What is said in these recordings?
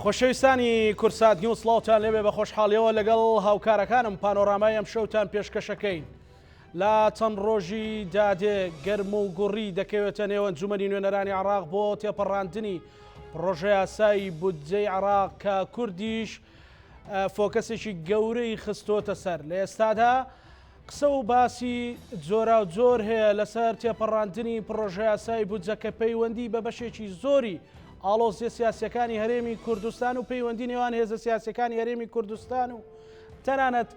خۆشەویستانی کوردسات نیوز سڵاوتان لێبێ بە خۆشحاڵیەوە لەگەڵ هاوکارەکانم پانۆرامای ئەم شەوتان پێشکەشەکەین لە چەند ڕۆژی دادێ گەرم و گوڕی دەکەوێتە نێو ئەنجومەنی نوێنەرانی عراق بۆ تێپەڕاندنی پڕۆژەیاسای بودجەی عراق کە کوردیش فۆکەسێکی گەورەی خستۆتە سەر. لە ئێستادا قسە و باسی جۆراوجۆر هەیە لەسەر تێپەڕاندنی پڕۆژەیاسای بودجە کە پەیوەندی بە بەشێکی زۆری ئاڵۆزیە سیاسیەکانی هەرێمی کوردستان و پەیوەندی نێوان هێزە سیاسیەکانی هەرێمی کوردستان و تەنانەت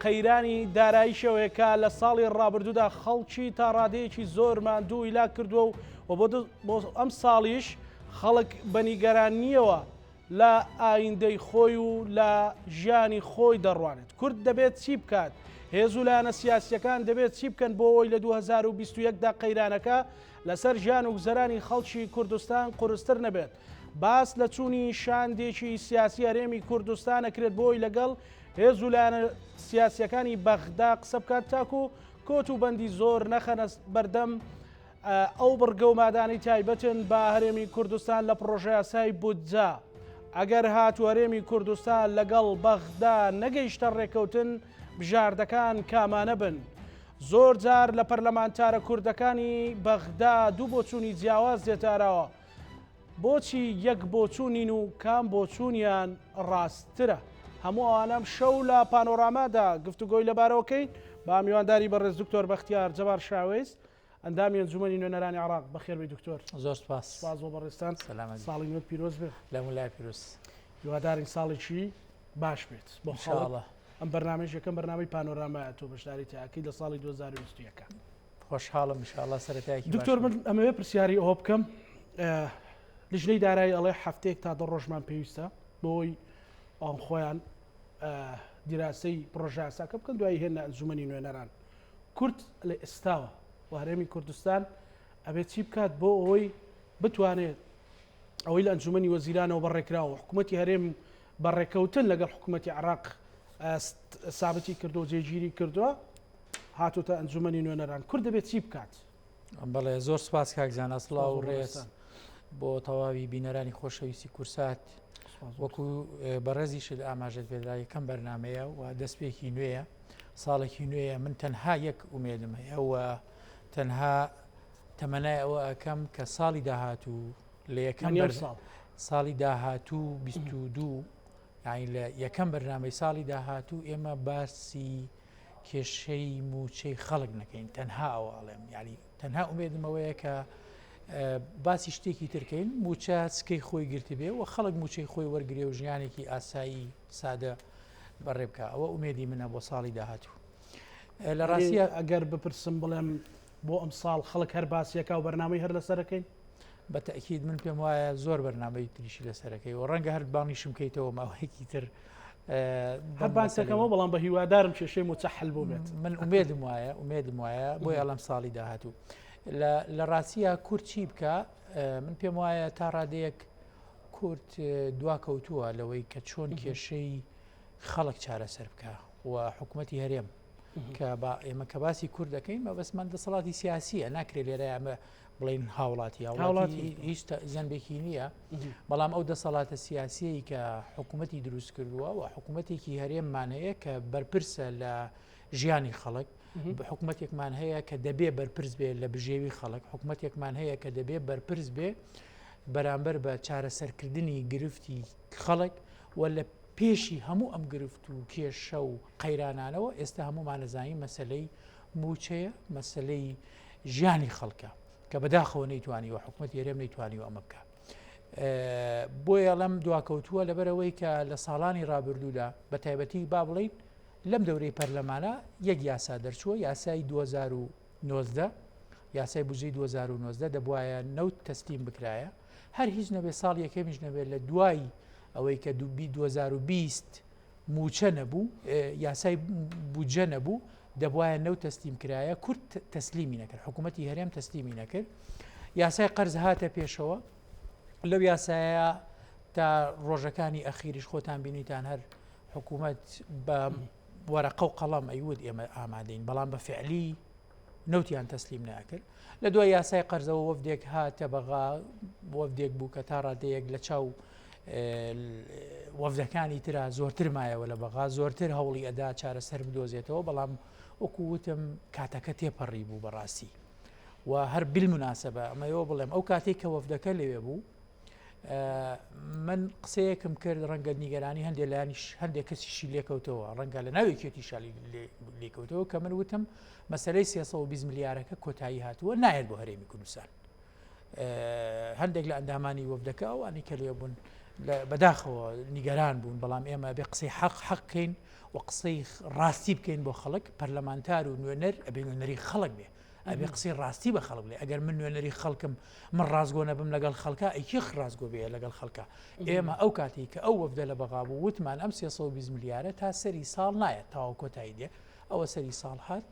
قەیرانی داراییشەوەیە کە لە ساڵی ڕابردوودا خەڵکی تا ڕادەیەکی زۆر ماندوو هیلاک کردووە و بۆ ئەم ساڵیش خەڵک بە نیگەرانییەوە لە ئایندەی خۆی و لە ژیانی خۆی دەڕوانێت. کورد دەبێت چی بکات؟ هێز و لایەنە سیاسییەکان دەبێت چی بکەن بۆ ئەوەی لە 2021 دا قەیرانەکە لەسەر ژیان و گوزەرانی خەڵکی کوردستان قورستر نەبێت؟ باس لە چوونی شاندێکی سیاسی هەرێمی کوردستان ئەکرێت بۆ ئەوەی لەگەڵ هێز و لایەنە سیاسییەکانی بەغدا قسە بکات تاکو کۆت و بەندی زۆر نەخەنە بەردەم ئەو بڕگە و مادانەی تایبەتن بە هەرێمی کوردستان لە پڕۆژەیاسای بودجە، ئەگەر هاتوو هەرێمی کوردستان لەگەڵ بەغدا نەگەیشتە ڕێککەوتن، بژاردەکان کامانە بن؟ زۆر جار لە پەرلەمانتارە کوردەکانی بەغدا دوو بۆچوونی جیاواز دێتە ئاراوە، بۆچی یەک بۆچوون نین و کام بۆچوونیان ڕاستترە؟ هەموو ئەوانە ئەمشەو لە پانۆرامادا گفتوگۆی لەبارەوە کەین بە میوانداری بەڕێز دکتۆر بەختیار جەبار شاوەیس، ئەندامی ئەنجومەنی نوێنەرانی عێراق بەخێربێی دکتۆر. زۆر سپاس. سپاس بۆ بەڕێزتان. سەلامەت. ساڵی نوێت پیرۆز بێت. لەمو لای پیرۆز. هیوادارین ساڵێکی باش بێت بۆ خەڵک. ئینشاڵڵا. ئەم بەرنامەیش یەکەم بەرنامەی پانۆرامایە تۆ بەشداری تیاکەی لە ساڵی 2021. خۆشحاڵم ئینشاڵڵا سەرەتایەکی باش دکتۆر من بێت. ئەمەوێ پرسیاری ئەوە بکەم لیژنەی دارایی ئەڵێ هەفتەیەک تا دە ڕۆژمان پێویستە بۆی ئەوان خۆیان دیراسەی پڕۆژەیاساکە بکەن دوایی هێنە ئەنجومەنی نوێنەران. کورد لە ئێستاوە و هەرێمی کوردستان ئەبێت چی بکات بۆ ئەوەی بتوانێت ئەوەی لە ئەنجومەنی وەزیرانەوە بەڕێکراوە حکوومەتی هەرێم بە ڕێکەوتن لەگەڵ حکوومەتی عراق سابتی کردو جێگیری کردووە هاتوتە ئەنجومەنی نوێنەران کورد دەبێت چی بکات؟ بەڵێ زۆر سپاس کاک زانا سڵاو و ڕێز بۆ تەواوی بینەرانی خۆشەویستی کورسات وەکو بەڕێزیشت ئاماژەت پێدا یەکەم بەرنمەیە و دەستپێکی نوێیە ساڵێکی نوێیە من تەنها یەک ئومێدم هەیە و تەنها تەمەنای ئەوە ئەەکەم کە ساڵی داهاتوو لە یەکەم ساڵ ساڵی داهاتوو 22 یعنی لە یەکەم بەرنامەی ساڵی داهاتوو ئێمە باسی کێشەی موچەی خەڵک نەکەین تەنها ئەوە ئەڵێم یعنی تەنها ئومێدمەوەیە کە باسی شتێکی ترکەین موچە سکەی خۆی گرتبێ و خەڵک موچەی خۆی وەرگێ و ژیانێکی ئاسایی سادە بەڕێ بکە ئەوە ئومێدی منە بۆ ساڵی داهاتوو لە ڕاستە ئەگەر بپرسم بڵێم بۆ ئەم ساڵ خەڵک هەر باسیەکە و بەرنامەی هەر لەسەرەکەین بە تەکیید من پێم وایە زۆر بەرنامەی تریشی لەسەرەکەی و ڕەنگە هەر بانیشم کەیتەوە ماوەیەکی تر هەر باسەکەمەوە بەڵام بە هیوادارم کێشەی موچە حل بوو بێت من ئومێدم وایە ئومێدم وایە بۆ ئەڵم ساڵی داهاتوو لە ڕاستیە کورد چی بکە من پێم وایە تا ڕادەیەک کورد دواکەوتووە لەوەی کە چۆن کێشەی خەڵک چارەسەر بکە و حکوومەتی هەرێم کە با ئێمە کە باسی کورد دەکەین مەبەستمان دەسەڵاتی سیاسیە ناکرێت لێرە ئەمە بڵین هاوڵاتی هاوڵاتی هیچ زەنبێکی نییە بەڵام ئەو دەسەڵاتە سیاسیەی کە حکوومەتی دروست کردووە و حکوومەتێکی هەرێممان هەیە کە بەرپرسە لە ژیانی خەڵک حکوومەتێکمان هەیە کە دەبێ بەرپرس بێ لە بژێوی خەڵک حکوومەتێکمان هەیە کە دەبێ بەرپرس بێ بەرامبەر بە چارەسەرکردنی گرفتی خەڵک و لە پێشی هەموو ئەم گرفت و کێشە و قەیرانانەوە ئێستا هەمومانەزانین مەسلەی موچەیە مەسلەی ژیانی خەڵکە کە بەداخەوە نەیتوانی و حکوومەت هەرێم نەیتوانی و ئەمە بکە بۆیە لەم دواکەوتووە لەبەرەوەی کە لە ساڵانی ڕابردوودا بە تایبەتی با بڵین لەم دەورەی پەرلەمانە یەک یاسا دەرچووە یاسای 2019 یاسای بودجەی 2019 دەبوایە نەوت تەسلیم بکرایە هەر هیچ نەبێ ساڵ یەکەمیش نەبێت لە دوای ئەوەی کە 2020 موچە نەبوو یاسای بودجە نەبوو دەبواە نەوت تەسلیم کرایە کورد تەسلیمی نەکرد حکوومەتی هەرێم تەسلیمی نەکرد یاسای قەرز هاتە پێشەوە لەو یاسایە تا ڕۆژەکانی ئەخیریش خۆتان بینیتان هەر حکوومەت بە وەرەقە و قەڵەم ئەیوت ئێمە ئامادەین بەڵام بە فعلی نەوتیان تەسلیم ناکرد لە دوای یاسای قەرزەوە وەفدێک هاتە بەغا وەفدێک بوو کە تا ڕادەیەک لە چاو وەفدەکانی ترا زۆرتر مایەوە لە بەغا زۆرتر هەوڵی ئەدا چارەسەر بدۆزێتەوە بەڵام وەکو وتم کاتەکە تێپەڕی بوو بەڕاستی و هەر بالمناسبە ئەمەوە بڵێم ئەو کاتێک کە وەفدەکە لەوێ بوو من قسەیەکم کرد ڕەنگە نیگەرانی هەندێک لایەنیش هەندێک کەسیشی لێکەوتەوە ڕەنگە لە ناوێکێتی شالی لێکەوتەوە کە من وتم مەسلەی 320 ملیارەکە کۆتایی هاتووە نایەت بۆ هەرێمی کوردستان هەندێک لە ئەندامانی وەفدەکە ئەوانی کە لێ بوون بەداخەوە نیگەران بوون بەڵام ئێمە بێ قسەی حەق حەقکەین و قسەی ڕاستی بکەین بۆ خەڵک پەرلەمانتار و نوێنەر ئەبێ نوێنەری خەڵک بێ ئەبێ قسەی ڕاستی بە خەڵک بڵێ ئەگەر من نوێنەری خەڵکم من ڕاستگۆ نەبم لەگەڵ خەڵکە ئەی کێ ڕاستگۆ بێ لەگەڵ خەڵکە ئێمە ئەو کاتی کە ئەو وەفدە لە بەغا بوو وتمان ئەم 320 ملیارە تا سەری ساڵ نایەت تەواو کۆتایی دێ ئەوە سەری ساڵ هات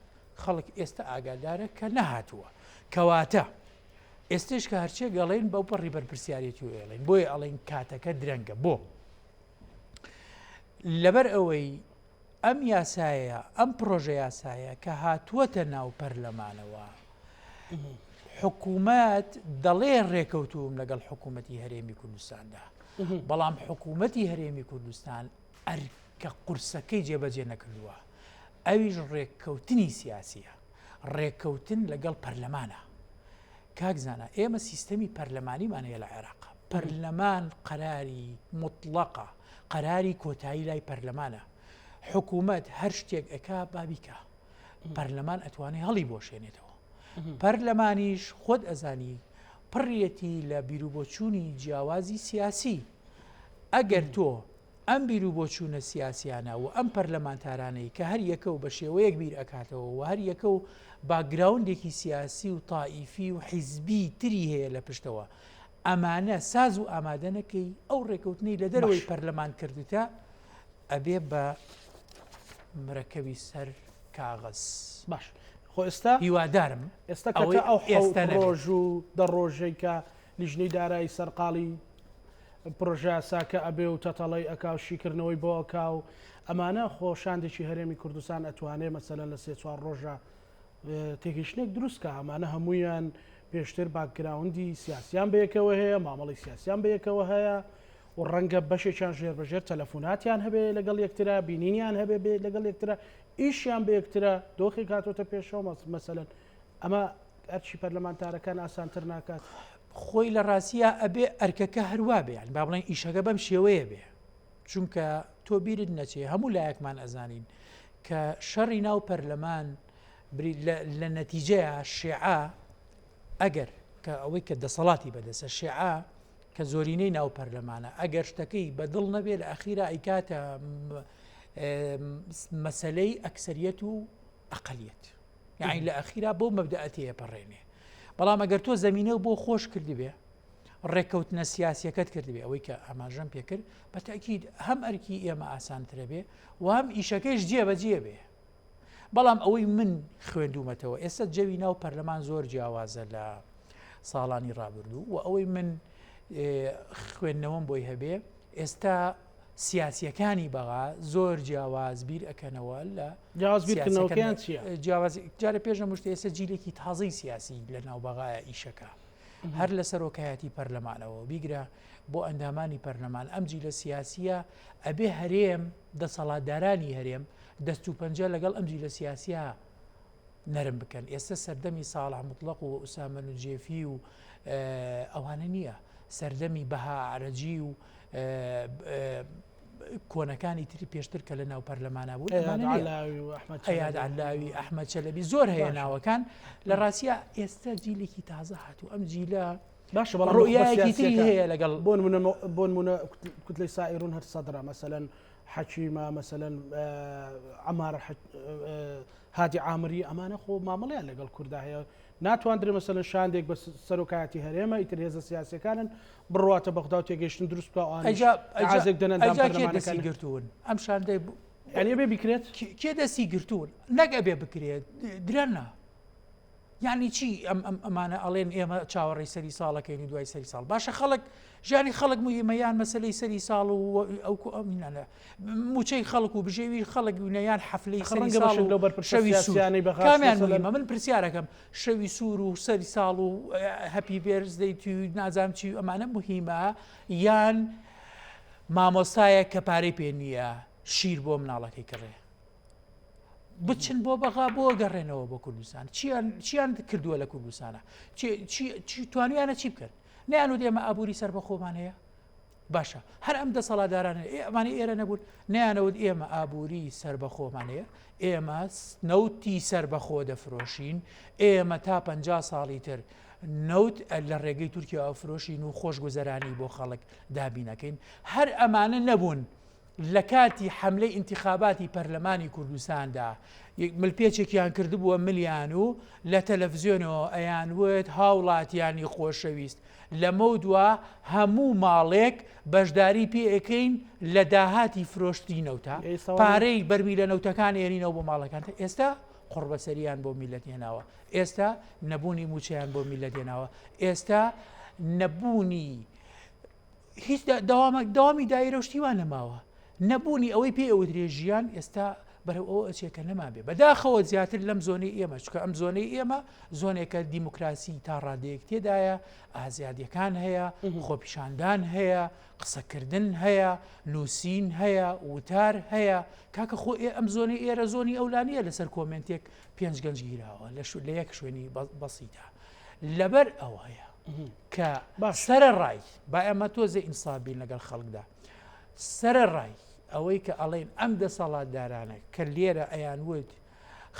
خەڵک ئێستا ئاگادارە کە نەهاتووە کەواتە ئێستش کە هەرچێک ئەڵێن بەو پەڕی بەرپرسیارێتی و ئێڵێن بۆیە ئەڵێن کاتەکە درەنگە بۆ لەبەر ئەوەی ئەم یاسایە، ئەم پڕۆژە یاسایە کە هاتووەتە ناو پەرلەمانەوە، حکوومەت دەڵێ ڕێکەوتووم لەگەڵ حکوومەتی هەرێمی کوردستاندا، بەڵام حکوومەتی هەرێمی کوردستان ئەرکە قورسەکەی جێبەجێ نەکردووە، ئەویش ڕێککەوتنی سیاسییە، ڕێککەوتن لەگەڵ پەرلەمانە. کاک زانا ئێمە سیستەمی پەرلەمانیمان هەیە لە عێراق، پەرلەمان قەراری موتڵەقە، قەراری کۆتایی لای پەرلەمانە، حکوومەت هەر شتێک ئەکا با بیکا، پەرلەمان ئەتوانێ هەڵی بۆشێنێتەوە. پەرلەمانیش خۆت ئەزانی پڕیەتی لە بیروبۆچوونی جیاوازی سیاسی. ئەگەر تۆ ئەم بیروبۆچوونە سیاسیانە و ئەم پەرلەمانتارانەی کە هەر یەکە و بە شێوەیەک بیر ئەکاتەوە و هەر یەکە و باکگراوندێکی سیاسی و تائیفی و حیزبی تری هەیە لە پشتەوە ئەمانە ساز و ئامادە نەکەی ئەو ڕێکەوتنەی لە دەرەوەی پەرلەمان کردوتە ئەبێ بە مرەکەبی سەر کاغەز. باش خۆ ئێستا هیوادارم ئێستا کە ئەو ئێستا ڕۆژ و دە ڕۆژەی کە لیژنەی دارایی سەرقاڵی پڕۆژەیاساکە ئەبێ و تەتەڵەی ئەکا و شیکردنەوەی بۆ ئەکا و ئەمانە خۆ شاندێکی هەرێمی کوردستان ئەتوانێ مەسەلەن لە سێ چوار ڕۆژە تێگەیشتنێک دروست کە ئەمانە هەمویان پێشتر باکگراوندی سیاسیان بەیەکەوە هەیە مامەڵی سیاسیان بەیەکەوە هەیە و ڕەنگە بەشێکیان ژێر بەژێر تەلەفۆناتیان هەبێ لەگەڵ یەکترا بینینیان هەبێ بێ لەگەڵ یەکترا ئیشیان بە یەکترا دۆخێک هاتۆتە پێشەوە مەسەلەن ئەمە ئەرکی پەرلەمانتارەکان ئاسانتر ناکات؟ خۆی لە ڕاستیا ئەبێ ئەرکەکە هەروا بێ یانی با بڵێن ئیشەکە بەم شێوەیە بێ چونکە تۆ بیرت نەچێ هەموو لایەکمان ئەزانین کە شەڕی ناو پەرلەمان لە نەتیجەیە شێعە ئەگەر کە ئەوەی کە دەسەڵاتی بەدەسە شێعە کە زۆرینەی ناو پەرلەمانە ئەگەر شتەکەی بەدڵ نەبێ لە ئەخیرا ئەیکاتە مەسلەی ئەکسەریەت و ئەقلیەت یعنی لە ئەخیرا بۆ مەبدەئە تێپەڕێنێ بەڵام ئەگەر تۆ زمینە بۆ خۆش کردبێ ڕێککەوتنە سیاسیەکەت کردبێ ئەوەی کە ئاماژەم پێکرد بە تاکید هەم ئەرکی ئێمە ئاسانترە بێ و هەم ئیشەکەیش جێبەجێ بێ بەڵام ئەوەی من خوێندومەتەوە ئێستا جەوی ناو پەرلەمان زۆر جیاوازە لە ساڵانی ڕابردوو و ئەوەی من خوێندنەوەم بۆی هەبێ ئێستا سیاسیەکانی بەغا زۆر جیاواز بیر ئەکەنەوە لە جیاواز بیرکردنەوەکەیان چییە؟ جیاواز جارە پێش هەموو شتێ ئێستا جیلێکی تازەی سیاسی لە ناو بەغایە ئیشەکە هەر لە سەرۆکایەتی پەرلەمانەوە بیگرە بۆ ئەندامانی پەرلەمان ئەم جیلە سیاسیە ئەبێ هەرێم دەسەڵاتدارانی هەرێم دەست و پەنجە لەگەڵ ئەم جیلە سیاسیە نەرم بکەن ئێستا سەردەمی ساڵح مطلق و ئوسامە نوجێفی و ئەوانە نییە سەردەمی بەها عرەجی و کۆنەکانی تری پێشتر کە لە ناو پەرلەمانە بوون ئەیاد علاوی ئەحمەد چەلەبی زۆر هەیە ناوەکان لە ڕاستە ئێستا جیلێکی تازە هاتوو ئەم جیلە باشە بەڵام ڕوئیایەکی تری هەیە لەگەڵ بۆ نمونە بۆ نمونە کوتلەی سائیرون هەر سەدرە مەسەلەن حەکیمە مەسەلەن عەمار هادی عامری ئەمانە خۆ مامەڵیان لەگەڵ کوردا هەیە ناتواندرێ مەسەلەن شاندێک بە سەرۆکایەتی هەرێمە ئیتر هێزە سیاسیەکانن بڕواتە بەغدا و تێگەیشتن دروست بکا ئەوانیش ئەجا ئەجا ئازێک دەنەن ئەجا کێ پەرلەمانەکان دەستی گرتوون ئەم شاندەی ب- یعنی ئەبێ بیکرێت کێ کێ دەستی گرتوون نەک ئەبێ بکرێت درەنە یعنی چی ئەم ئەم ئەمانە ئەڵێن ئێمە چاوەڕێی سەری ساڵەکەین و دوای سەری ساڵ باشە خەڵک ژیانی خەڵک مهمە یان مەسلەی سەری ساڵ و ئەو ئەمینانە موچەی خەڵک و بژێوی خەڵک و یان حەفلەی سەری ڕەنگە ساڵ بەشێک و لەو بەرپرسە شەوی سوور سیاسیانەی بەغاش کامیان مەسەلەن مهمە من پرسیارەکەم شەوی سوور و سەری ساڵ و happy birthday to نازانم چی و ئەمانە مهمە یان مامۆستایەک کە پارەی پێ نییە شیر بۆ مناڵەکەی کڕێ بچن بۆ بەغا بۆ گەڕێنەوە بۆ کوردستان چیان چیان کردووە لە کوردستانە چی توانیانە چی بکەن نیان و ئێمە ئابووری سەر بەخۆمان هەیە باشە هەر ئەم دەسەڵاتدارانە ئەمانە ئێرە نەبوون نیانەوت ئێمە ئابووری سربەخۆمان هەیە ئێمە نەوتی سربەخۆ دەفرۆشین ئێمە تا پ ساڵی تر نەوت لە ڕێگەی تورکیا فرۆشین و خۆشگوزەرانی بۆ خەڵک دابینەکەین هەر ئەمانە نەبوون لە کاتی حەملەی ئینتیخاباتی پەرلەمانی کوردستاندا ملپێچێکیان کردبووە ملیان و لە تەلەفزیۆنەوە ئەیان وت هاوڵاتیانی خۆشەویست لەمەودوا هەموو ماڵێک بەشداری پێ ئەکەین لە داهاتی فرۆشتنی نەوتا پارەی بەرمیلە نەوتەکان ئێنینەوە بۆ ماڵەکان ئێستا قوڕبەسەریان بۆ میلەت هێناوە ئێستا نەبوونی موچەیان بۆ میلەت هێناوە ئێستا نەبوونی هیچ دەوامی دایرە و شتی وا نەماوە نەبوونی ئەوەی پێ ئەوترێ ژیان ئێستا بەرەو ئەوە ئەچێ کە نەمابێ بەداخەوە زیاتر لەم زۆنەی ئێمە چکە ئەم زۆنەی ئێمە زۆنێکە دیموکراسی تا ڕادەیەک تێدایە ئازادیەکان هەیە خۆپیشاندان هەیە قسەکردن هەیە نووسین هەیە وتار هەیە کاکە خۆ ئێ ئەم زۆنی ئێرە زۆنی ئەولانیە لەسەر کۆمنتێک پێنج گەنج گیراوە لە لە یەک شوێنی بەسیتا لەبەر ئەوەیە کە سەرەڕای با ئێمە تۆزێ ئینساف بین لەگەڵ خەڵکدا سەرەڕای ئەوەی کە ئەڵێن ئەم دەسەڵاتدارانە کە لێرە ئەیان وت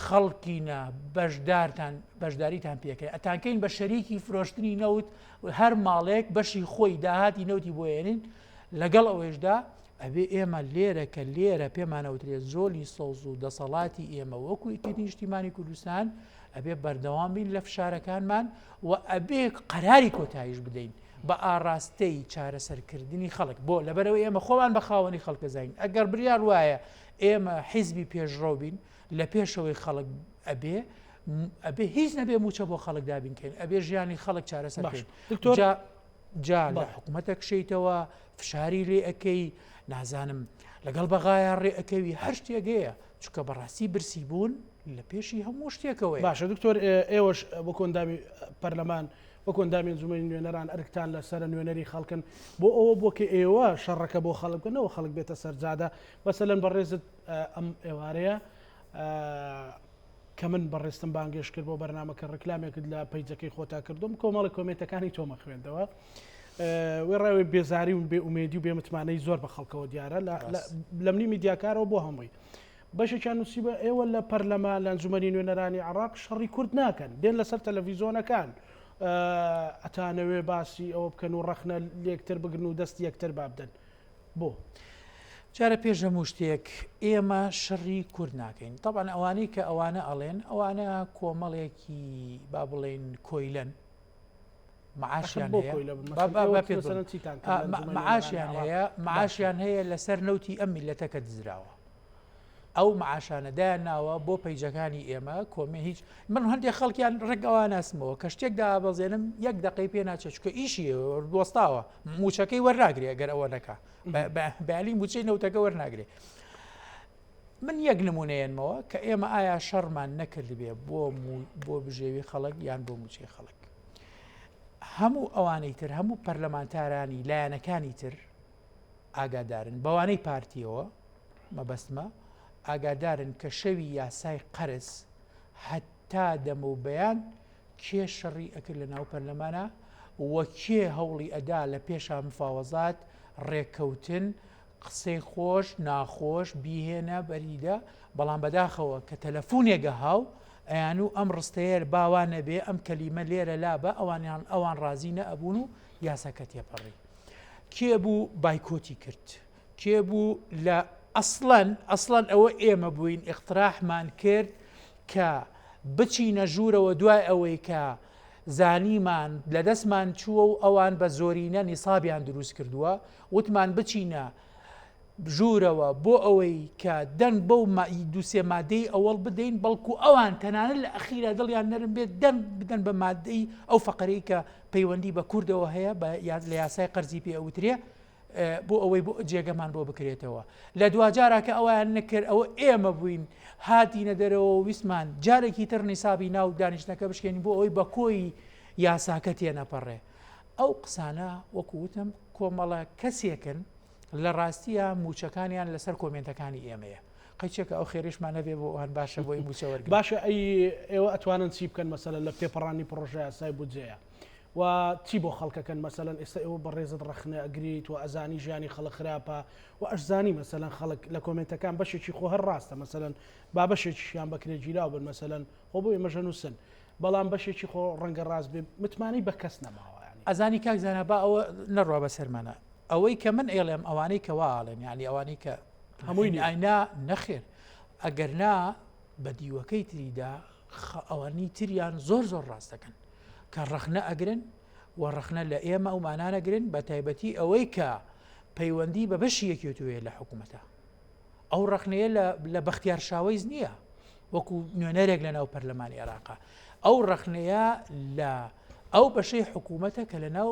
خەڵکینە بەشدارتان بەشداریتان پێکەین ئەتانکەین بە شەریکی فرۆشتنی نەوت هەر ماڵێک بەشی خۆی داهاتی نەوتی بۆیێنین لەگەڵ ئەوەیشدا ئەبێ ئێمە لێرە کە لێرە پێمانەوترێت زۆلی سەوز و دەسەڵاتی ئێمە وەکو یەکێتی نیشتیمانی کوردستان ئەبێ بەردەوام بین لە فشارەکانمان و ئەبێ قەراری کۆتاییش بدەین بە ئاڕاستەی چارەسەرکردنی خەڵک بۆ لەبەرەوە ئێمە خۆمان بە خاوەنی خەڵکەزانین ئەگەر بریار وایە ئێمە حیزبی پێشڕەو بین لە پێشەوەی خەڵک ئەبێ ئەبێ هیچ نەبێ موچە بۆ خەڵک دابینکەین ئەبێ ژیانی خەڵک چارەسەر بکەین جا لە حکومەتە کشیتەوە فشاری لێ ئەەکەی نازانم لەگەڵ بەغایا ڕێ ئەەکەوی هەر شتێک هەیە چونکە بەڕاستی برسی بوون لە پێشی هەموو شتێکەوەیە. باشە دکتۆر ئێوەش وەکو ئەندامی پەرلەمان وەکو ئەندامی ئەنجومەنی نوێنەران ئەرکتان لەسەرە نوێنەری خەڵکن بۆ ئەوە بۆ کە ئێوە شەڕەکە بۆ خەڵک بکەنەوە خەڵک بێتە سەرجادە مەسەلەن بەڕێزت ئەم ئێوارەیە کە من بەڕێزتم بانگێشت کرد بۆ بەرنامەکە ڕیکلامێکت لە پەیجەکەی خۆتا کردم کۆمەڵی کۆمێنتەکانی تۆمە خوێندەوە وێڕاوی بێزاری و بێ ئومێدی و بێمتمانەی زۆر بە خەڵکەوە دیارە لە منی میدیاکارەوە بۆ هەمووی بەشێکیان نووسی بە ئێوە لە پەرلەمان لە ئەنجومەنی نوێنەرانی عراق شەڕی کورد ناکەن دێن لەسەر تەلەڤیزۆنەکان ئەتانەوێ باسی ئەوە بکەن و ڕەخنە لێکتر بگرن و دەست یەکتر بابدەن بۆ؟ جارە پێش هەموو شتێک ئێمە شەڕی کورد ناکەین تەبعەن ئەوانەی کە ئەوانە ئەڵێن ئەوانە کۆمەڵێکی با بڵێن کۆیلەن معاشیان بۆ هەیە کۆیلە بن؟ با- با- ئێوە با پێت مەسەلەن بڵێم. چیتان کرد ئا، لە ما- ئەنجومەنی معاشیان نوێنەرانی هەیە عێراق؟ معاشیان هەیە لەسەر نەوتی ئەم میلەتە کە دزراوە ئەو معاشانە دایان ناوە بۆ پەیجەکانی ئێمە کۆمێ هیچ من هەندێک خەڵکیان ڕێک ئەوە ناسمەوە کە شتێک دابەزێنم یەک دقەی پێ ناچێت چکە ئیشی وەستاوە موچەکەی وەرناگرێ گەر ئەوە نەکا بەالی موچەی نەوتەکە وەرناگرێ من یەک نمونەیەنمەوە کە ئێمە ئایا شەڕمان نەکردبێ بۆ بۆ بژێوی خەڵک یان بۆ موچەی خەڵک هەموو ئەوانەی تر هەموو پەرلەمانتارانی لایەنەکانی تر ئاگادارن بەوانەی پارتیەوە مەبەستمە ئاگادارن کە شەوی یاسای قەرز هەتا دەمە و بەیان کێ شەڕی ئەکرد لە ناو پەرلەمانا و کێ هەوڵی ئەدا لە پێشا مفاوەزات، ڕێککەوتن، قسەی خۆش، ناخۆش بیهێنە بەریدە، بەڵام بەداخەوە کە تەلەفونێک ئەهاو ئەیانوو ئەم ڕستەیە با وا نەبێ، ئەم کەلیمە لێرە لابە، ئەوانیان ئەوان ڕازی نەئەبوون و یاساکە تێپەڕی. کێ بوو بایکۆتی کرد؟ کێ بوو لە ئەسڵەن ئەسڵەن ئەوە ئێمە بووین ئیقتراحمان کرد کە بچینە ژوورەوە دوای ئەوەی کە زانیمان لەدەستمان چووە و ئەوان بە زۆرینە نیسابیان دروست کردووە وتمان بچینە ژوورەوە بۆ ئەوەی کە دەنگ بەو دووسێ مادەی ئەوەڵ بدەین بەڵکو ئەوان تەنانەت لە ئەخیرا دڵیان نەرم بێت دەنگ بدەن بە مادەی ئەو فەقەرەی کە پەیوەندی بە کوردەوە هەیە بە لە یاسای قەرزی پێ ئەوترێ بۆ ئەوەی بۆ جێگەمان بۆ بکرێتەوە لە دواجارا کە ئەویان نەکرد ئەوە ئێمە بووین هاتینە دەرەوە ویستمان جارێکی تر نیسابی ناو دانیشتنەکە بشکێنین بۆ ئەوەی بە کۆی یاساکە تێنەپەڕێ ئەو قسانە وەکو وتم کۆمەڵە کەسێکن. لە ڕاستیە موچەکانیان لەسەر کۆمێنتەکانی ئێمەیە قەیچێکە ئەو خێرشمان هەبێ بۆ ئەوان باشە بۆی موچە وەرگن. باشە ئەی ئێوە ئەتوانن چی بکەن مەسەلەن لە تێپەڕانی پڕۆژە یاسای بودجەیە و چی بۆ خەڵکەکەن مەسەلەن ئێستا ئێوە بەڕێزت ڕەخنە ئەگریت و ئەزانی ژیانی خەڵک خراپە و ئەشزانی مەسەلەن خەڵک لە کۆمێنتەکان بەشێکی خۆ هەر ڕاستە مەسەلەن با بەشێکیشیان بەکرێ گیراو بن مەسەلەن خۆ بۆ ئێمەش ئەنووسن بەڵام بەشێکی خۆ ڕەنگە ڕاست بێ متمانەی بە کەس نەماوە یانی. ئەزانی کاک زانا با ئەوە نەڕوا بەسەرمانا ئەوەی کە من ئەیڵێم ئەوانەی کە وا ئەڵێن یانی ئەوانەی کە هەمووی نییە. ئاینا نەخێر ئەگەر نا بە دیوەکەی تریدا ئەوانی تریان زۆر زۆر ڕاست دەکەن کە ڕەخنە ئەگرن و ڕەخنە لە ئێمە ئەو مانانەگرن بە تایبەتی ئەوەی کە پەیوەندی بە بەشی یەکێتوەیە لە حکوومەتە ئەو ڕەخنەیە لە بەختیار شاوەیس نییە وەکو نوێنەرێک لە ناو پەرلەمانی عێراقا ئەو ڕەخنەیە لە ئەو بەشەی حکوومەتە کە لە ناو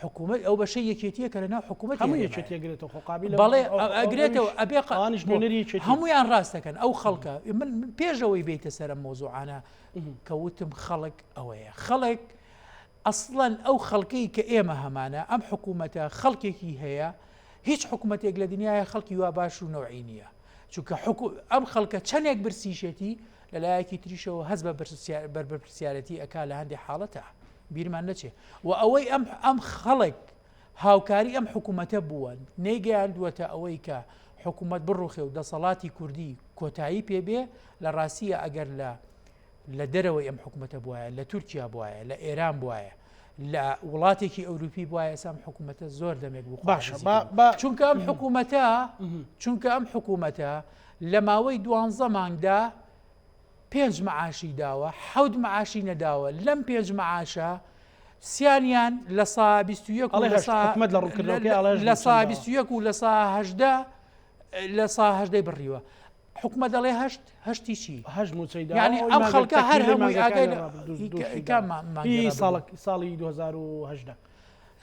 حکوومەت ئەو بەشەی یەکێتیە کە لە ناو حکوومەت هەموو یەکێتی ئەگرێتەوە خۆ قابیلە بەڵێ ئەگرێتەوە ئەبێ ئەوانیش نوێنەری یەکێتی هەمویان ڕاست دەکەن ئەو خەڵکە من پێشەوەی بێتە سەرم مۆزوعانە کە وتم خەڵک ئەوەیە خەڵک ئەسڵەن ئەو خەڵکەی کە ئێمە هەمانە ئەم حکوومەتە خەڵکێکی هەیە هیچ حکوومەتێک لە دنیاە خەڵکی وا باش و نەوعی نییە چونکە حکو ئەم خەڵکە چەندێک برسیشێتی لەلایەکی تریشەوە هەست بە بەرپرسیارەتی ئەک لە هەندێک حاڵەتە بیرمان نەچێ و ئەوەی ئەم ئەم خەڵک هاوکاری ئەم حکوومەتە بووە نەیگەیاندووەتە ئەوەی کە حکوومەت بڕوخێ و دەسەڵاتی کوردی کۆتایی پێبێ لە ڕاستیە ئەگەر لە لە دەرەوەی ئەم حکوومەتە بواە لە تورکیا بواە لە ئێران بواە لە وڵاتێکی ئەوروپی بواە ئێستا ئەم حکوومەتە زۆر دەمێک بوو باشە چونکە ئەم حکوومەتە چونکە ئەم حکوومەتە لە ماوەی دوانزە مانگدا پێنج مەعاشی داوە حەوت مەعاشی نەداوە لەم پێنج مەعاشە سیانیان لە سا 21 ئەڵێ هەشت حکومەت لە ڕوونکردنەوەکەی ئەڵێ هەشت لە سا مووچەم داوە. 21 و لە سا 18 لە سا هەژدەی بڕیوە حکومەت دەڵێ هەشت هەشتی چی هەشت مووچەی داوە یعنی ئەوەی ئەم مانگە خەڵکە هەر تەکمیلەی هەمووی ئاگای مانگەکانی لە ڕابردوو هی دووشی کام داوە. ما- مانگی هی ڕابردوو؟ ساڵک ساڵی 2018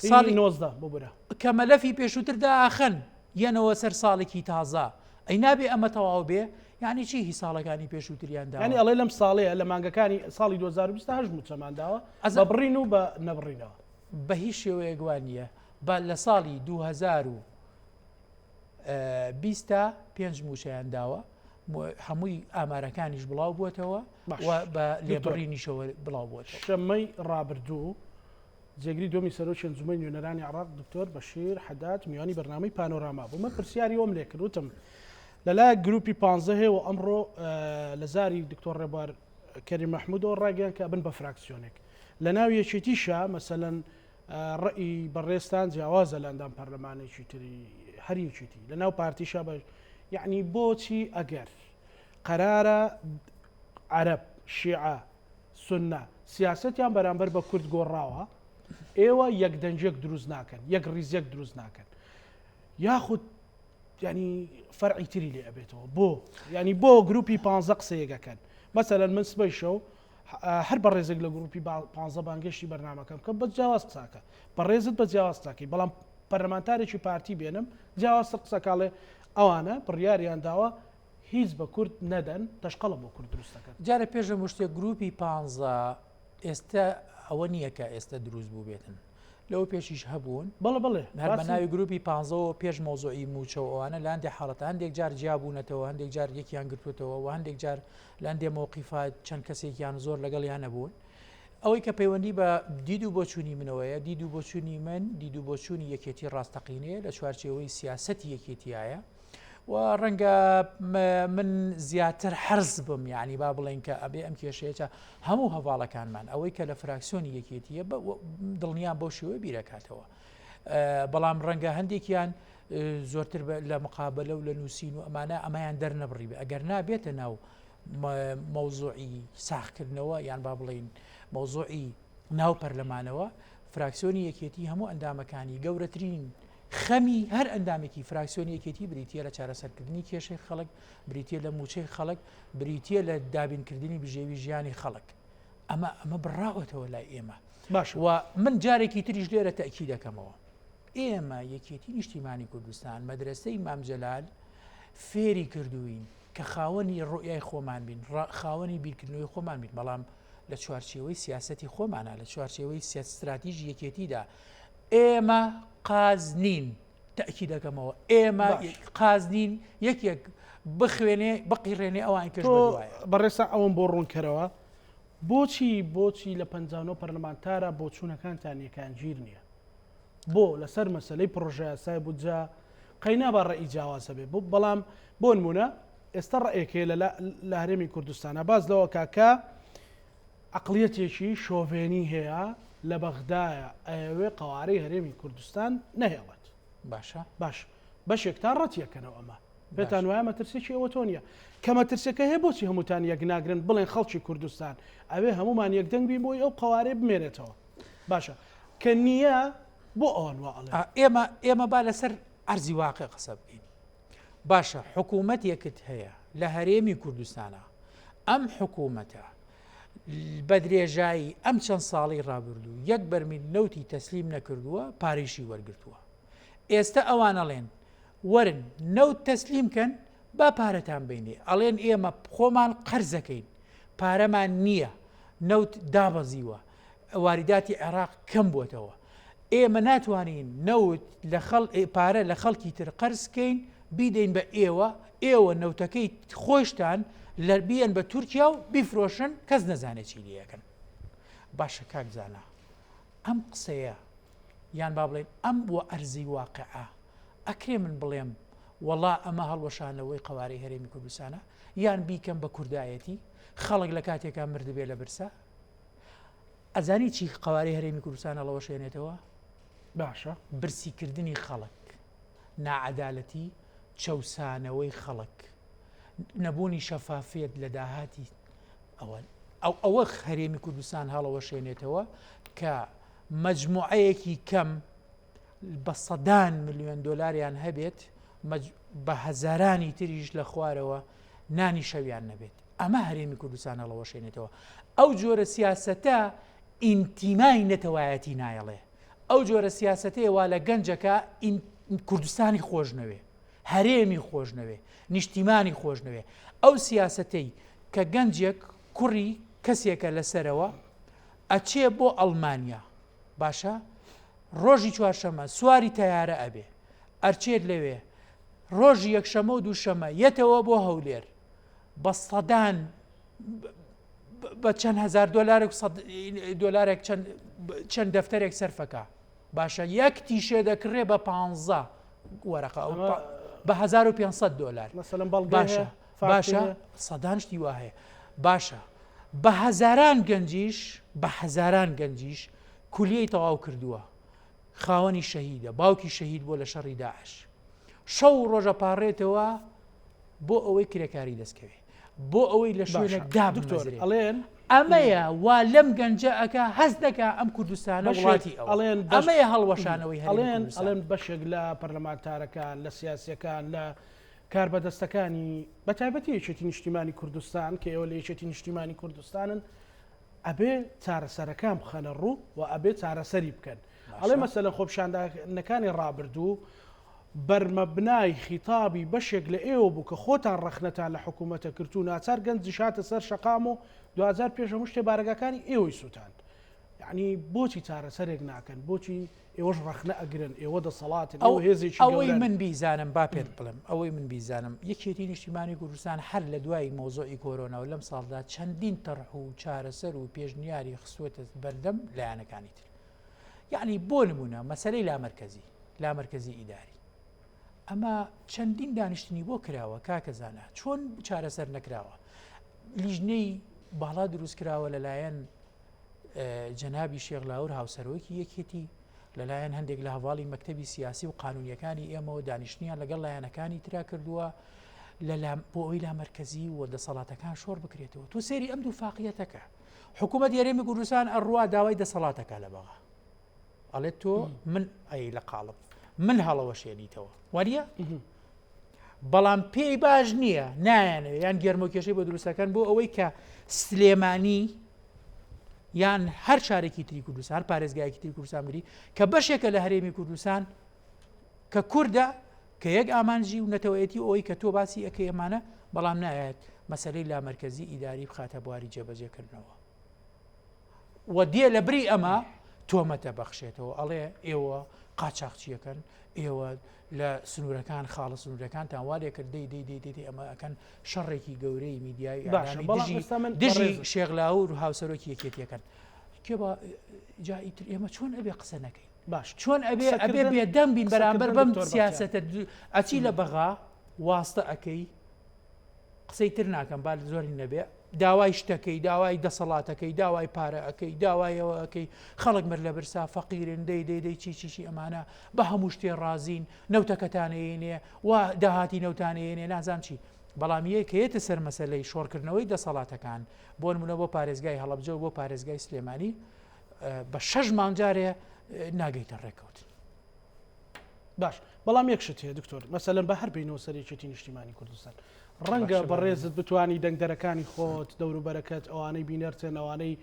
هی ساڵی 19 ببورە کە مەلەفی پێشووتر داخەن یەنەوە سەر ساڵێکی تازە ئەی نابێ ئەمە تەواو بێ یعنی چی هی ساڵەکانی پێشووتریان داوە؟ یعنی ئەڵێ لەم ساڵەیە لە مانگەکانی ساڵی 2028 مووچەمان داوە ئەز- بە بڕین و بە نەبڕینەوە. بە هیچ شێوەیەک وا نییە با لە ساڵی 2020 تا پێنج مووچەیان داوە هەمووی ئامارەکانیش بڵاو بووەتەوە باش. و بە دکتۆر. لێبڕینیشەوە بڵاو بووەتەوە. شەممەی ڕابردوو جێگری دووەمی سەرۆکی ئەنجومەنی نوێنەرانی عێراق دکتۆر بەشیر حەداد میوانی بەرنامەی پانۆراما بوو. من پرسیاری ئەوم لێکرد وتم لەلایەک گروپی پانزە هەیە و ئەمڕۆ لە زاری دکتۆر ڕێبوار کەریم مەحمودەوە ڕاگەیان کە ئەبن بە فراکسیۆنێک لە ناو یەکێتیشا مەسەلەن ڕئی بەڕێزتان جیاوازە لە ئەندام پەرلەمانێکی تری هەر یەکێتی لە ناو پارتیشا بە یعنی بۆچی ئەگەر قەرارە عەرەب شیعە سوننە سیاسەتیان بەرامبەر بە کورد گۆڕاوە، ئێوە یەک دەنگێک دروست ناکەن، یەک ڕیزێک دروست ناکەن. یاخود ینی فەرعی تری لێ ئەبێتەوە بۆ ینی بۆ گروپی پ قسەیەک ئەکەن مەسەلەن من سبەی شەو هەر بەڕێزێک لە گروپی پ بانگێشتی بەرنامەکەم کە بە جیاواز قساکە بەڕێزت بە جیاواز قساکەی بەڵام پەرلەمانتارێکی پارتی بێنم جیاوازتر قسەکاڵێ ئەوانە بڕیاریان داوە هیچ بە کورد نەدەن تەشقەڵە بۆ کورد دروست دەکەن. جارێ پێش هەموو شتێک گروپی پانزە ئێستە ئەوە نییە کە ئێستە دروست بووبێتن لەوە پێشیش هەبوون بەڵێ بەڵێ هەر بە ناوی گروپی پانزەوە پێش مەوزوعی مووچە و ئەوانە لە هەندێک حاڵەت هەندێک جار جیا بوونەتەوە هەندێک جار یەکیان گرتووەتەوە و هەندێک جار لە هەندێک مەوقیفات چەند کەسێکیان زۆر لەگەڵیان نەبوون ئەوەی کە پەیوەندی بە دید و بۆچوونی منەوەیە دید و بۆچوونی من دید و بۆچوونی یەکێتی ڕاستەقینەیە لە چوارچێوەی سیاسەتی یەکێتیایە و ڕەنگە من زیاتر حرز بم یعنی با بڵێن کە ئەبێ ئەم کێشەیەچە هەموو هەواڵەکانمان ئەوەی کە لە فراکسیۆنی یەکێتیە دڵنیان بەو شێوە بیرەکاتەوە بەڵام ڕەنگە هەندێکیان زۆرتر لە مقابلە و لە نووسین و ئەمانە ئەمایان دەرنەبڕی بێ ئەگەر نابێتە ناو مەوزوعی ساخکردنەوە یان با بڵین مەوزوعی ناو پەرلەمانەوە فراکسیۆنی یەکێتی هەموو ئەندامەکانی گەورەترین خەمی هەر ئەندامێکی فراکسیۆنی یەکێتی بریتییە لە چارەسەرکردنی کێشەی خەڵک، بریتییە لە مووچەی خەڵک، بریتییە لە دابینکردنی بژێوی ژیانی خەڵک. ئەمە ئەمە بڕاوەتەوە لای ئێمە. باشە. و من جارێکی تریش لێرە تەئکید دەکەمەوە. ئێمە یەکێتی نیشتیمانی کوردستان، مەدرەسەی مام جەلال فێری کردووین کە خاوەنی ڕوئیای خۆمان بین، خاوەنی بیرکردنەوەی خۆمان بین، بەڵام لە چوارچێوەی سیاسەتی خۆمانە، لە چوارچێوەی ستراتیژی یەکێتیدا ئێمە قاز نین. تەئکید ئەکەمەوە ئێمە قاز نین یەکێک بخوێنێ بقیڕێنێ ئەوان کەش تۆ بەڕێسا ئەوەم بۆ ڕوونکەرەوە بۆچی بۆچی لە 59 پەرلەمانتارە بۆچوونەکانتان یەکانگیر نییە بۆ لەسەر مەسلەی پرۆژەیاسای بودجە قەینا بە ڕێی جیاواز هەبێ بۆ بەڵام بۆ نمونە ئێستا ڕێکەیە لە لە هەرێمی کوردستانە باز لەوە کاکە عقلیەتێکی شۆڤێنی هەیە لە بەغدایە ئەیەوێ قەوارەی هەرێمی کوردستان نەهێڵێت. باشە. باش بەشێکتان ڕەتیەکەنەوە ئەمە پێتان وایە مەترسێکی ئەوە تۆ نییە کە مەترسەکە هەیە بۆچی هەمووتان یەک ناگرن بڵێن خەڵکی کوردستان ئەوێ هەمومان یەکدەنگ بین بۆی ئەو قەوارەی بمێنێتەوە باشە کە نییە بۆ ئەوان وا ئەڵێن ئێمە ئێمە با لەسەر ئەرزی واقع قسە بکەین باشە حکوومەتێکت هەیە لە هەرێمی کوردستانە ئەم حکوومەتە بە درێژایی ئەم چەند ساڵی ڕابردوو یەک بەرمیل نەوتی تەسلیم نەکردووە پارەیشی وەرگتووە ئێستا ئەوان ئەڵێن وەرن نەوت تەسلیم کەن با پارەتان بینێ ئەڵێن ئێمە خۆمان قەرزەکەین پارەمان نییە نەوت دابەزیوە واریداتی عێراق کەم بووەتەوە ئێمە ناتوانین نەوت لە خەڵ پارە لە خەڵکی تر قەرز کەین بیدەین بە ئێوە ئێوە نەوتەکەی خۆشتان لە بیەن بە تورکیا و بیفرۆشن کەس نەزانێت چی لێەکەن باشە کاک زانا ئەم قسەیە یان با بڵێن ئەم بۆ ئەرزی واقعە ئەکرێ من بڵێم وەڵا ئەمە هەڵوەشانەوەی قوارەی هەرێمی کوردستانە یان بیکەم بە کوردایەتی خەڵک لە کاتێکا مردبێ لە برسا ئەزانی چی قەوارەی هەرێمی کوردستان هەڵەوەشێنێتەوە؟ باشە. برسیکردنی خەڵک، ناعەدالەتی، چەوسانەوەی خەڵک، نەبوونی شەفافیەت لە داهاتی ئەوە ئەو ئەوە هەرێمی کوردستان هەڵەوەشێنێتەوە کە مەجموعەیەکی کەم بە سەدان ملیۆن دۆلاریان هەبێت بە هەزارانی تریش لە خوارەوە نانی شەویان نەبێت. ئەمە هەرێمی کوردستان هەڵەوەشێنێتەوە. ئەو جۆرە سیاسەتە ئینتیمای نەتەوایەتی نایەڵێ. ئەو جۆرە سیاسەتەیە وا لە گەنجەکە کوردستانی خۆش نەوێ، هەرێمی خۆش نەوێ، نیشتیمانی خۆش نەوێ. ئەو سیاسەتەی کە گەنجێک کوڕی کەسێکە لەسەرەوە ئەچێ بۆ ئەڵمانیا باشە ڕۆژی چوارشەمە سواری تەیارە ئەبێ ئەرچێت لەوێ ڕۆژی یەکشەمە و دووشەمە یەتەوە بۆ هەولێر بە سەدان بە چەند هزار دۆلارێک دۆلارێک چەند دەفتەرێک سەرفەکە باشە یەک تیشێ دەکڕێ بە پ وەرەقە ئەو بە 1500 دلار باشە باشە سەدان شتی وا هەیە باشە بە هەزاران گەنجیش بە هەزاران گەنجیش کولیەی تەواو کردووە خاوەنی شەهیدە باوکی شەهید بۆ لە شەڕی داعش شەو ڕۆژە پاڕێتەوە بۆ ئەوەی کرێکاری دەستکەوێ بۆ ئەوەی لە شوێنێک دابمەزرێ ئەڵێن ئەمەیە وا لەم گەنجە ئەکا هەست دەکا ئەم کوردستانە وڵاتی ئەوە ئەڵێن ئەمەیە هەڵوەشانەوەی ئەڵێن ئەڵێن بەشێک لە پەرلەمانتارەکان لە سیاسیەکان لە کاربەدەستەکانی بە تایبەتی یەکێتی نیشتیمانی کوردستان کە ئێوە لە یەکێتی نیشتیمانی کوردستانن ئەبێ چارەسەرەکان بخەنە ڕوو و ئەبێ چارەسەری بکەن ئەڵێ مەسەلەن خۆپیشاندانەکانی ڕابردوو بەرمەبنای خیتابی بەشێک لە ئێوە بوو کە خۆتان ڕەخنەتان لە حکوومەتە کرد و ناچار گەنجیش هاتە سەر شەقام و دواجار پێش هەموو شتێ بارەگاکانی ئێوەی سووتاند. یعنی بۆچی چارەسەرێک ناکەن؟ بۆچی ئێوەش ڕەخنە ئەگرن؟ ئێوە دەسەڵاتن، ئێوە هێزێکی ئەوەی گەورەن. من بیزانم با پێت بڵێم ئەوەی من بیزانم یەکێتی نیشتیمانی کوردستان هەر لە دوای مەوزوعی کۆرۆنا و لەم ساڵدا چەندین تەرح و چارەسەر و پێشنیاری خستووەتە بەردەم لایەنەکانی تر. یەعنی بۆ نمونە مەسەلەی لامەرکەزی، لامەرکەزی ئیداری ئەمە چەندین دانیشتنی بۆ کراوە کاکە زانا چۆن چارەسەر نەکراوە لیژنەی باڵا دروست کراوە لەلایەن جەنابی شێخ لاور هاوسەرۆکی یەکێتی لەلایەن هەندێک لە هەواڵی مەکتتەبی سیاسی و قانونیەکانی ئێمەوە دانیشتنیان لەگەڵ لایەنەکانی ترا کردووە لە بۆ ئەوی لا مرکزی و دەسەڵاتەکان شۆڕ بکرێتەوە تۆ سێری ئەم دوو فاقیەتەکە حکوومەت یاریمی کوردستان ئەڕوا داوای دەسەڵاتەکە لە بەغا ئەڵێ تۆ من ئەی لە قاڵب من هەڵەوەشێنیتەوە وەریە بەڵام پێی باش نییە نایەنەوە یان گەرمۆکێشەی بۆ دروستەکەن بۆ ئەوەی کە سلێمانی یان هەر شارێکی تری کوردستان هەر پارێزگایەکی تری کوردستان بگری کە بەشێکە لە هەرێمی کوردستان کە کوردە کە یەک ئامانجی و نەتەوەیەتی ئەوی کە تۆ باسی ئەەکەی ئەمانە بەڵام نایەت مەسلەی لامەرکزی ئیداری بخاتە بواری جێبەجێکردنەوە و دێ لە بری ئەمە تۆمەتە بەخشێتەوە ئەڵێ ئێوە قاچاخچیەکەن ئێوە لە سنوورەکان خاڵە سنوورەکانتان وا لێ کرد دەی دەی دەی دەی ئەمە ئەکەن شەڕێکی گەورەی میدیایی باشە بەڵام ئێستا من دژی شێخ لاهور و هاوسەرۆکی یەکێتیەکەن کێ با جا ئیتر ئێمە چۆن ئەبێ قسە نەکەین باش چۆن ئەبێ ئەبێ بێدەنگ بین بەرامبەر بەم سیاسەتە ئەچی لە بەغا واستە ئەەکەی قسەی تر ناکەم با زۆری نەبێ داوای شتەکەی داوای دەسەڵاتەکەی داوای پارە ئەەکەی داوایەوە ئەەکەی خەڵک مر لە برسا فەقیرن دەی دەی دەی چی چی چی ئەمانە بە هەموو شتێ ڕازین نەوتەکەتانەیەنێ و داهاتی نەوتانەیەنێ نازام چی بەڵام یە کە یەتە سەر مەسەلەی شۆڕکردنەوەی دەسەڵاتەکان بۆ نمونە بۆ پارێزگای هەڵەبجە و بۆ پارێزگای سلێمانی بە شەش مانگ جارێ ناگەیتە ڕێکەوتن. باش بەڵام یەک شت هەیە دکتۆر مەسەلەن بە هەر بینەوە سەر یەکێتی نیشتیمانی کوردستان ڕەنگە بەڕێزت بتانی دەنگدەرەکانی خۆت دەوروبەرەکەت ئەوانەی بینەرتن ئەوانەی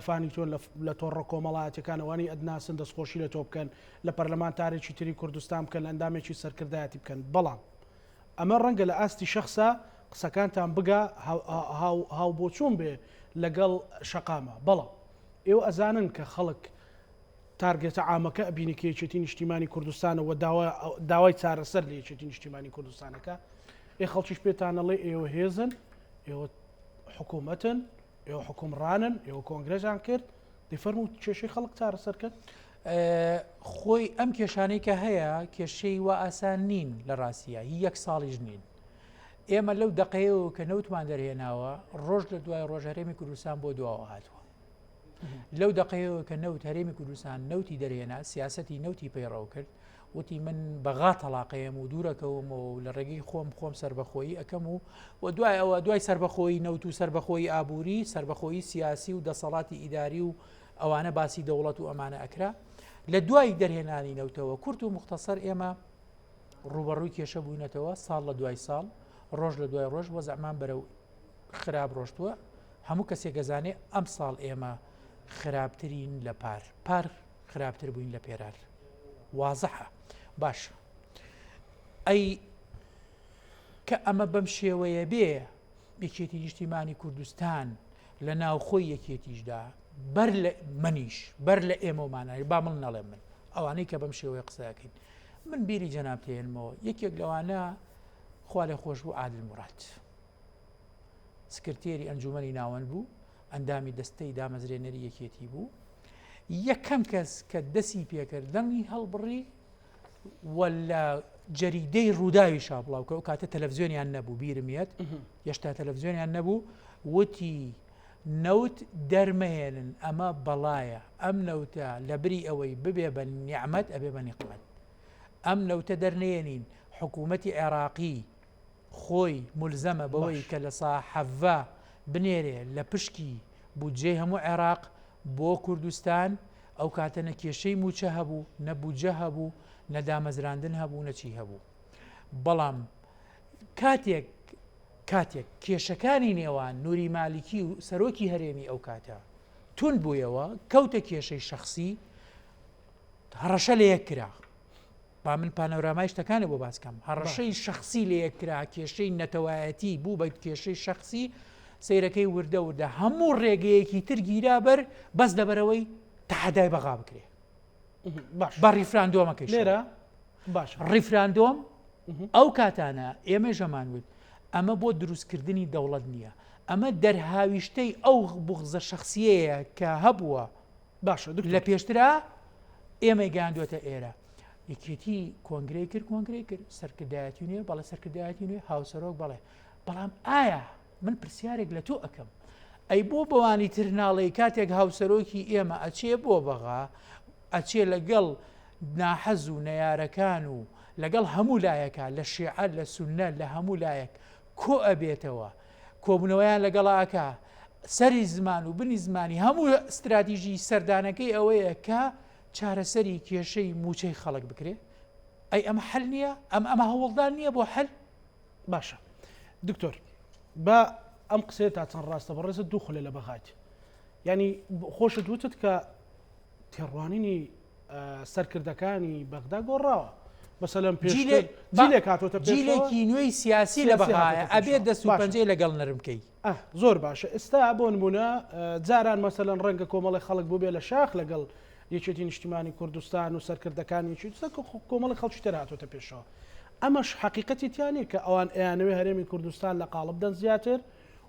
فانی تۆن لە تۆڕە کۆمەڵایەتەکان ئەوانەی ئەدناسن دەستخۆشی لە تۆ بکەن لە پەرلەمانتارێکی تری کوردستان بکەن لە ئەندامێکی سەرکردایەتی بکەن بەڵام ئەمە ڕەنگە لە ئاستی شەخسا قسەکانتان بگا هاوبۆچوون بێ لەگەڵ شەقامە بەڵام ئێوە ئەزانن کە خەڵک تارگێتە عامەکە ئەبینی کە یەکێتی نیشتیمانی کوردستانە و داوای چارەسەر لە یەکێتی نیشتیمانی کوردستانەکە ئێ خەڵکیش پێتانەڵێ ئێوە هێزن ئێوە حکوومەتن ئێوە حکومڕانن ئێوە کۆنگرەتان کرد دەی فەرموو کێشەی خەڵک چارەسەر کەن. خۆی ئەم کێشانەی کە هەیە کێشەی وا ئاسان نین لە ڕاستیە هی یەک ساڵیش نین ئێمە لەو دقەیەوە کە نەوتمان دەرهێناوە ڕۆژ لە دوای ڕۆژ هەرێمی کوردستان بۆ دواوە هاتووە لەو دەقەیەوە کە نەوت هەرێمی کوردستان نەوتی دەرهێنا سیاستی نەوتی پەیڕەو کرد وتی من بەغا تەڵاقەیەم و دوورەکەومەوە و لە ڕێگەی خۆم خۆم سەربەخۆیی ئەەکەم و و دوای ئەوە دوای سەربەخۆیی نەوت و سەربەخۆیی ئابووری سەربەخۆیی سیاسی و دەسەڵاتی ئیداری و ئەوانە باسی دەوڵەت و ئەمانە ئەکرا لە دوای دەرهێنانی نەوتەوە کورت و مختصر ئێمە ڕوبەڕووی کێشە بووینەتەوە ساڵ لە دوای ساڵ ڕۆژ لە دوای ڕۆژ وەزعمان بەرەو خراپ ڕۆشتووە هەموو کەسێک گەزانێ ئەم ساڵ ئێمە خراپترین لە پار پار خراپتر بووین لە پێرار وازحە باشە ئەی کە ئەمە بەم شێوەیە بێ یەکێتی نیشتیمانی کوردستان لە ناوخۆی یەکێتیشدا بەر لە منیش بەر لە ئێمەمانە با من نەڵێم من ئەوانەی کە بەم شێوەیە قسەکەین من بیری جەناب تێنمەوە یەکێک لەوانە خوا لێ خۆش بوو عادل مراد سکرتێری ئەنجومەنی ناوەند بوو ئەندامی دەستەی دامەزرێنەری یەکێتی بوو یەکەم کەس کە دەسی پێکرد دەنگی هەڵبڕی و لە جەریدەی ڕووداوی شا بڵاو کە ئەو کاتە تەلەڤزیۆنیان نەبوو بیرم یەت هێشتا تەلەڤزیۆنیان نەبوو وتی نەوت دەرمەهێنن ئەمە بەڵایە ئەم نەوتە لە بری ئەوەی ببێ بە نیعمەت ئەبێ بە نیقمەت ئەم نەوتە دەرنێنین حکوومەتی عێراقی خۆی مولزەمە بەوەی کە لە سا حەڤە بنێرێ لە پشکی بودجەی هەموو عێراق بۆ کوردستان، ئەو کاتە نە کێشەی مووچە هەبوو، نە بودجە هەبوو، نە دامەزراندن هەبوو، نە چی هەبوو. بەڵام کاتێک کاتێک کێشەکانی نێوان نوری مالیکی و سەرۆکی هەرێمی ئەو کاتە توند بوویەوە، کەوتە کێشەی شەخسی، هەڕەشە لە یەک کرا. با من پانۆرامای شتەکانی بۆ باس کەم هەڕەشەی شخصی لە یەکرا کێشەی نەتەوایەتی بوو بە کێشەی شخصی سیرەکەی وردە وردە هەموو ڕێگەیەکی تر گیرا بەر بەس لەبەرەوەی تەحەدای بەغا بکرێ بە ڕیفراندۆمەکەی لێرە باش ڕیفراندۆم ئەو کاتانە ئێمە ژەمان وت ئەمە بۆ دروستکردنی دەوڵەت نییە ئەمە دەرهاویشتەی ئەو بغزە شخصیەیە کە هەبووە باشە دکتۆر. لە پێشترا ئێمەی گەیاندووەتە ئێرە. یەکێتی کۆنگرەی کرد کۆنگرەی کرد سەرکردایەتی نوێ بەڵێ سەرکردایەتی نوێ هاوسەرۆک بەڵێ بەڵام ئایا من پرسیارێک لە تۆ ئەکەم ئەی بۆ بەوانی تر ناڵێی کاتێک هاوسەرۆکی ئێمە ئەچێ بۆ بەغا ئەچێ لەگەڵ ناحەز و نەیارەکان و لەگەڵ هەموو لایەکە لە شیعە لە سوننە لە هەموو لایەک کۆ ئەبێتەوە کۆبوونەوەیان لەگەڵا ئەکا، سەری زمان و بنی زمانی هەموو ستراتیژی سەردانەکەی ئەوەیە کە چارەسەری کێشەی مووچەی خەڵک بکرێ؟ ئەی ئەمە حەل نییە؟ ئەم ئەمە هەوڵدان نییە بۆ حەل؟ باشە دکتۆر با ئەم قسەیە تا چەند ڕاستە بەڕێزت دوو خولە لە بەغایت یعنی خۆشت وتت کە تێڕوانینی سەرکردەکانی بەغدا گۆڕاوە. مەسەلەن پێشتر جیلێک هاتۆتە پێشەوە. جیلێکی نوێی سیاسی لە بەغایە ئەبێ دەست و پەنجەی لەگەڵ نەرم کەی. زۆر باشە ئێستا بۆ نمونە جاران مەسەلەن ڕەنگە کۆمەڵی خەڵک بووبێ لە شاخ لەگەڵ. یەکێتی نیشتیمانی کوردستان و سەرکردەکانی یەکێتی کۆمەڵی خەڵکی تر هاتۆتە پێشەوە. ئەمەش حەقیقەتی تیا نیە کە ئەوان ئەیانەوێ هەرێمی کوردستان لە قاڵب دەن زیاتر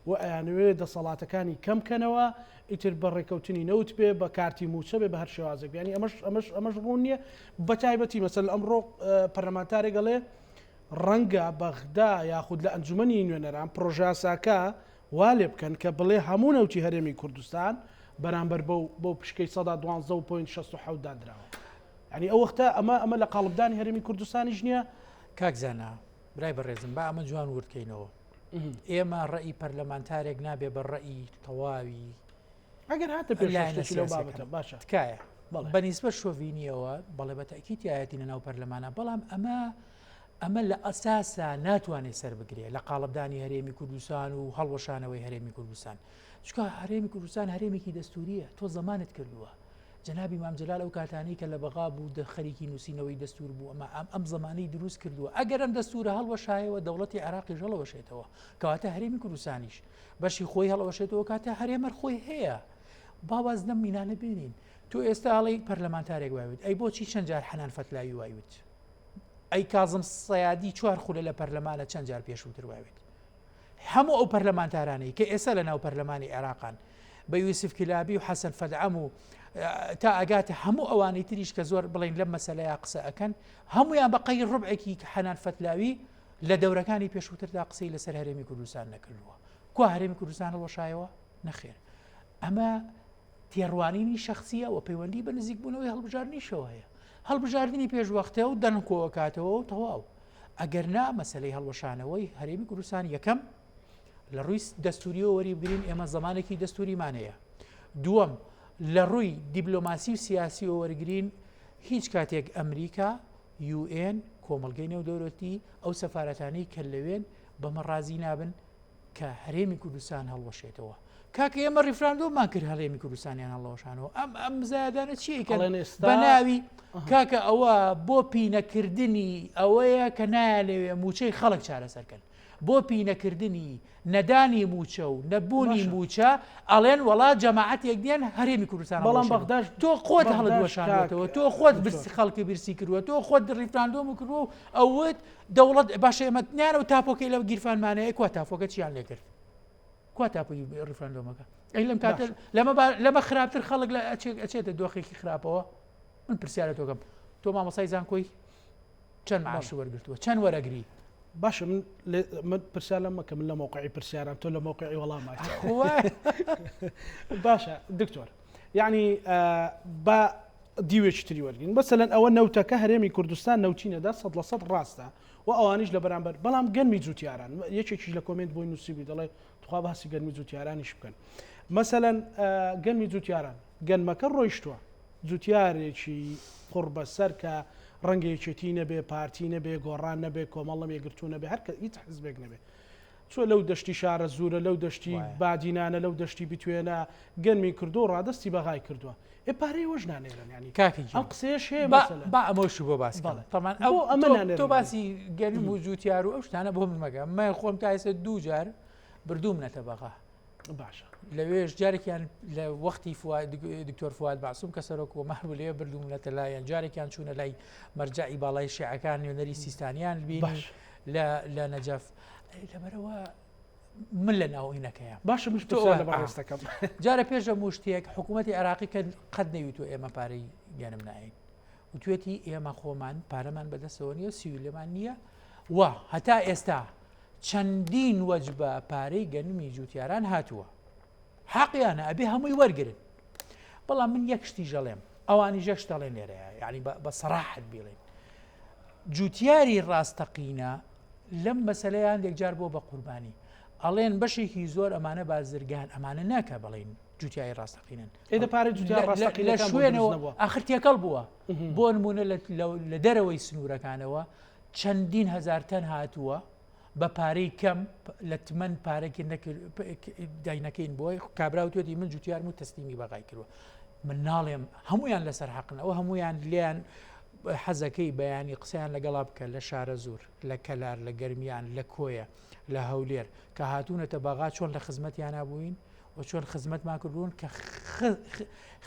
و ئەیانەوێ دەسەڵاتەکانی کەم کەنەوە ئیتر بە ڕێکەوتنی نەوت بێ بە کارتی موچە بێ بە هەر شێوازێک بێ یانی ئەمەش ئەمەش ئەمەش ڕوون نییە بە تایبەتی مەسەل ئەمڕۆ پەرلەمانتارێک ئەڵێ ڕەنگە بەغدا یاخود لە ئەنجومەنی نوێنەران پرۆژاساکە وا لێ بکەن کە بڵێ هەموو نەوتی هەرێمی کوردستان بەرامبەر بەو بەو پشکەی سەدا دوانزە و point 67 دانراوە یانی ئەو وەختە ئەمە ئەمە لە قاڵبدانی هەرێمی کوردستانیش نییە؟ کاک زانا برای بەڕێزم با ئەمە جوان وردکەینەوە ئێمە ڕئی پەرلەمانتارێک نابێ بە ڕئی تەواوی ئەگەر هاتە پێش لەو بابەتە باشە تکایە بە نیسبەت شۆڤینیەوە بەڵێ بە تاکیت تایەتی لە ناو پەرلەمانە بەڵام ئەمە ئەمە لە ئەساسا ناتوانێت سەر بگرێ لە قاڵبدانی هەرێمی کوردستان و هەڵوەشانەوەی هەرێمی کوردستان چکە هەرێمی کوردستان هەرێمێکی دەستوریە تۆ زەمانت کردووە جەنابی مام جەلال ئەو کاتانەی کە لە بەغا بوو دە خەریکی نووسینەوەی دەستور بوو ئەمە ئەم ئەم زمانی دروست کردووە ئەگەر ئەم دەستورە هەڵوەشایەوە دەوڵەتی عێراقیش هەڵەوەشێتەوە کەواتە هەرێمی کوردستانیش بەشی خۆی هەڵەوەشێتەوە کاتە هەرێمەر خۆی هەیە با واز لەم مینانە بێنین تۆ ئێستا ئەڵێی پەرلەمانتارێک وایوت ئەی بۆچی چەند جار حەنان فەتلاوی وایوت ئەی کازم سەیادی چوار خولە لە پەرلەمانە چەند جار پێشووتر وایوت هەموو ئەو پەرلەمانتارانەی کە ئێستا لە ناو پەرلەمانی عێراقان بە یوسف کلابی و حەسەن فەدعەم و تا ئەگاتە هەموو ئەوانەی تریش کە زۆر بڵین لەم مەسەلەیە قسە ئەکەن هەمویان بە قەی ڕبعێکی حەنان فەتلاوی لە دەورەکانی پێشووتردا قسەی لەسەر هەرێمی کوردستان نەکردووە کوا هەرێمی کوردستان هەڵوەشایەوە نەخێر ئەمە تێڕوانینی شخصیە و پەیوەندی بە نزیکبوونەوەی هەڵبژاردنیشەوە هەیە هەڵبژاردنی پێشوەختە و دەنگ کۆکاتەوە و تەواو ئەگەر نا مەسەلەی هەڵوەشانەوەی هەرێمی کوردستان یەکەم لە ڕووی دەستوریەوە وەریبگرین ئێمە زمانێکی دەستوریمان هەیە دووەم لە ڕووی دیبلۆماسی و سیاسیەوە وەرگین هیچ کاتێک ئەمریکا UN کۆمەڵگەی نێودەورەتی ئەو سەفارەتانەی کە لەوێن بەمە ڕازی نابن کە هەرێمی کوردستان هەڵوەشێتەوە کاکە ئێمە ڕیفراندۆممان کرد هەرێمی کوردستانیان هەڵەوەشانەوە ئەم ئەم مزایدانە چی بە ناوی کاکە ئەوە بۆ پینەکردنی ئەوەیە کە نایانەوێ موچەی خەڵک چارەسەرکەن بۆ پینەکردنی نەدانی موچە و نەبوونی موچە ئەڵێن وەڵا جەماعەتێک دێن هەرێمی کوردستان بەڵام بەغداش تۆ خۆت هەڵدوەشانەوە تۆ خۆت برسی خەڵکی برسی کردووە تۆ خۆت ڕیفراندۆم کردووە و ئەوت دەوڵەت باشە ئێمە نیانە و تاپۆکەی لە گیرفانمانەیە کوا تاپۆکە چیان لێکرد کوا تاپۆی ڕیفراندۆمەکە ئەی لەم کاتە لەمە لەمە خراپتر خەڵک لە ئەچێتە دۆخێکی خراپەوە من پرسیارە تۆکەم تۆ مامۆسای زانکۆی چەند معاش وەرگتووە چەند وەرەگری باشە من من پرسیار لەم مەکە من لە موقعی پرسیارم تۆ لە موقعی وەڵام باشە دکتۆر یعنی با دیوێکی تری وەرگین مەسەلەن ئەوە نەوتەکە هەرێمی کوردستان نەوتی نەدا سەد لە سەد ڕاستە و ئەوانیش لە بەرامبەر بەڵام گەنمی جوتیاران یەکێکیش لە comment بۆی نووسیبووی دەڵێ تخوا باسی گەنمی جوتیارانیش بکەن مەسەلەن گەنمی جوتیاران گەنمەکە ڕۆیشتووە جوتیارێکی قوڕ بەسەر کە ڕەنگە یەکێتی نەبێ پارتی نەبێ گۆڕان نەبێ کۆمەڵ نەبێ گرتوو نەبێ هەر کە هیچ حزبێک نەبێ چوە لەو دەشتی شارەزوورە لەو دەشتی بادینانە لەو دەشتی بتوێنە گەنمی کردو ڕادەستی بەغای کردووە ئێ پارەی وەش نانێرن ینی کاکە ئەم قسەیەش هەیە با ئەمەش بۆ باس بەڵێ تەمان ئەو ئەمە تۆ باسی گەنم و جوتیار و ئەو شتانە بۆ من مەگە من خۆم تا ئێستا دوو جار بردوومنەتە بەغا باشە لەوێش جارێکیان لە وەختی دکتۆر فواد مەعسوم کە سەرۆک کۆمار بوو لێ بردوومنەتە لایەن جارێکیان چوونە لای مەرجعی باڵای شیعەکان نوێنەری سیستانیان بینی لە لە نەجەف لەبەرەوە من لە ناو ئینەکەیە باشە مش تۆ لە بەڕێزتەکەم جارە پێش لە شتێک حکوومەتی عێراقی کە قەت نەویتوە ئێمە پارەی گەنم ناین وتوێتی ئێمە خۆمان پارەمان بەدەستەوە نییە سیولەمان نییە و هەتا ئێستا چەندین وەجبە پارەی گەنمی جوتیاران هاتووە حەقیانە ئەبێ هەمووی وەرگن بەڵام من یەک شتی ژەڵێم ئەوانی ژەک شتەڵێن لێرەیە یعنی بە سەراحەت بیڵێن جوتیاری ڕاستەقینە لەم مەسەلەیە هەندێک جار بووە بە قوربانی ئەڵێن بەشێکی زۆر ئەمانە بازرگان ئەمانە ناکە بڵین جوتیاری ڕاستەقینن ئێ دە پارەی جوتیار لە ڕاستەقینەکان بۆ دروست شوێنەوە نەبووە. ئاخر تێکەڵ بووە بۆ نمونە لە دەرەوەی سنوورەکانەوە چەندین هەزار تەن هاتووە بە پارەی کەم لە تمەن پارەکی داینەکەین بۆی کابرا وتوێتی من جوتیارم و تەسلیمی بەغای کردووە من ناڵێم هەمویان لەسەر حەقن ئەوە هەمویان لێیان. حەزەکەی بەیانی قسەیان لەگەڵا بکە لە شارەزوور، لە کەلار، لە گەرمیان، لە کۆیە، لە هەولێر کە هاتوونەتە بەغا چۆن لە خزمەتیانا بووین و چۆن خزمەتمان کردوون کە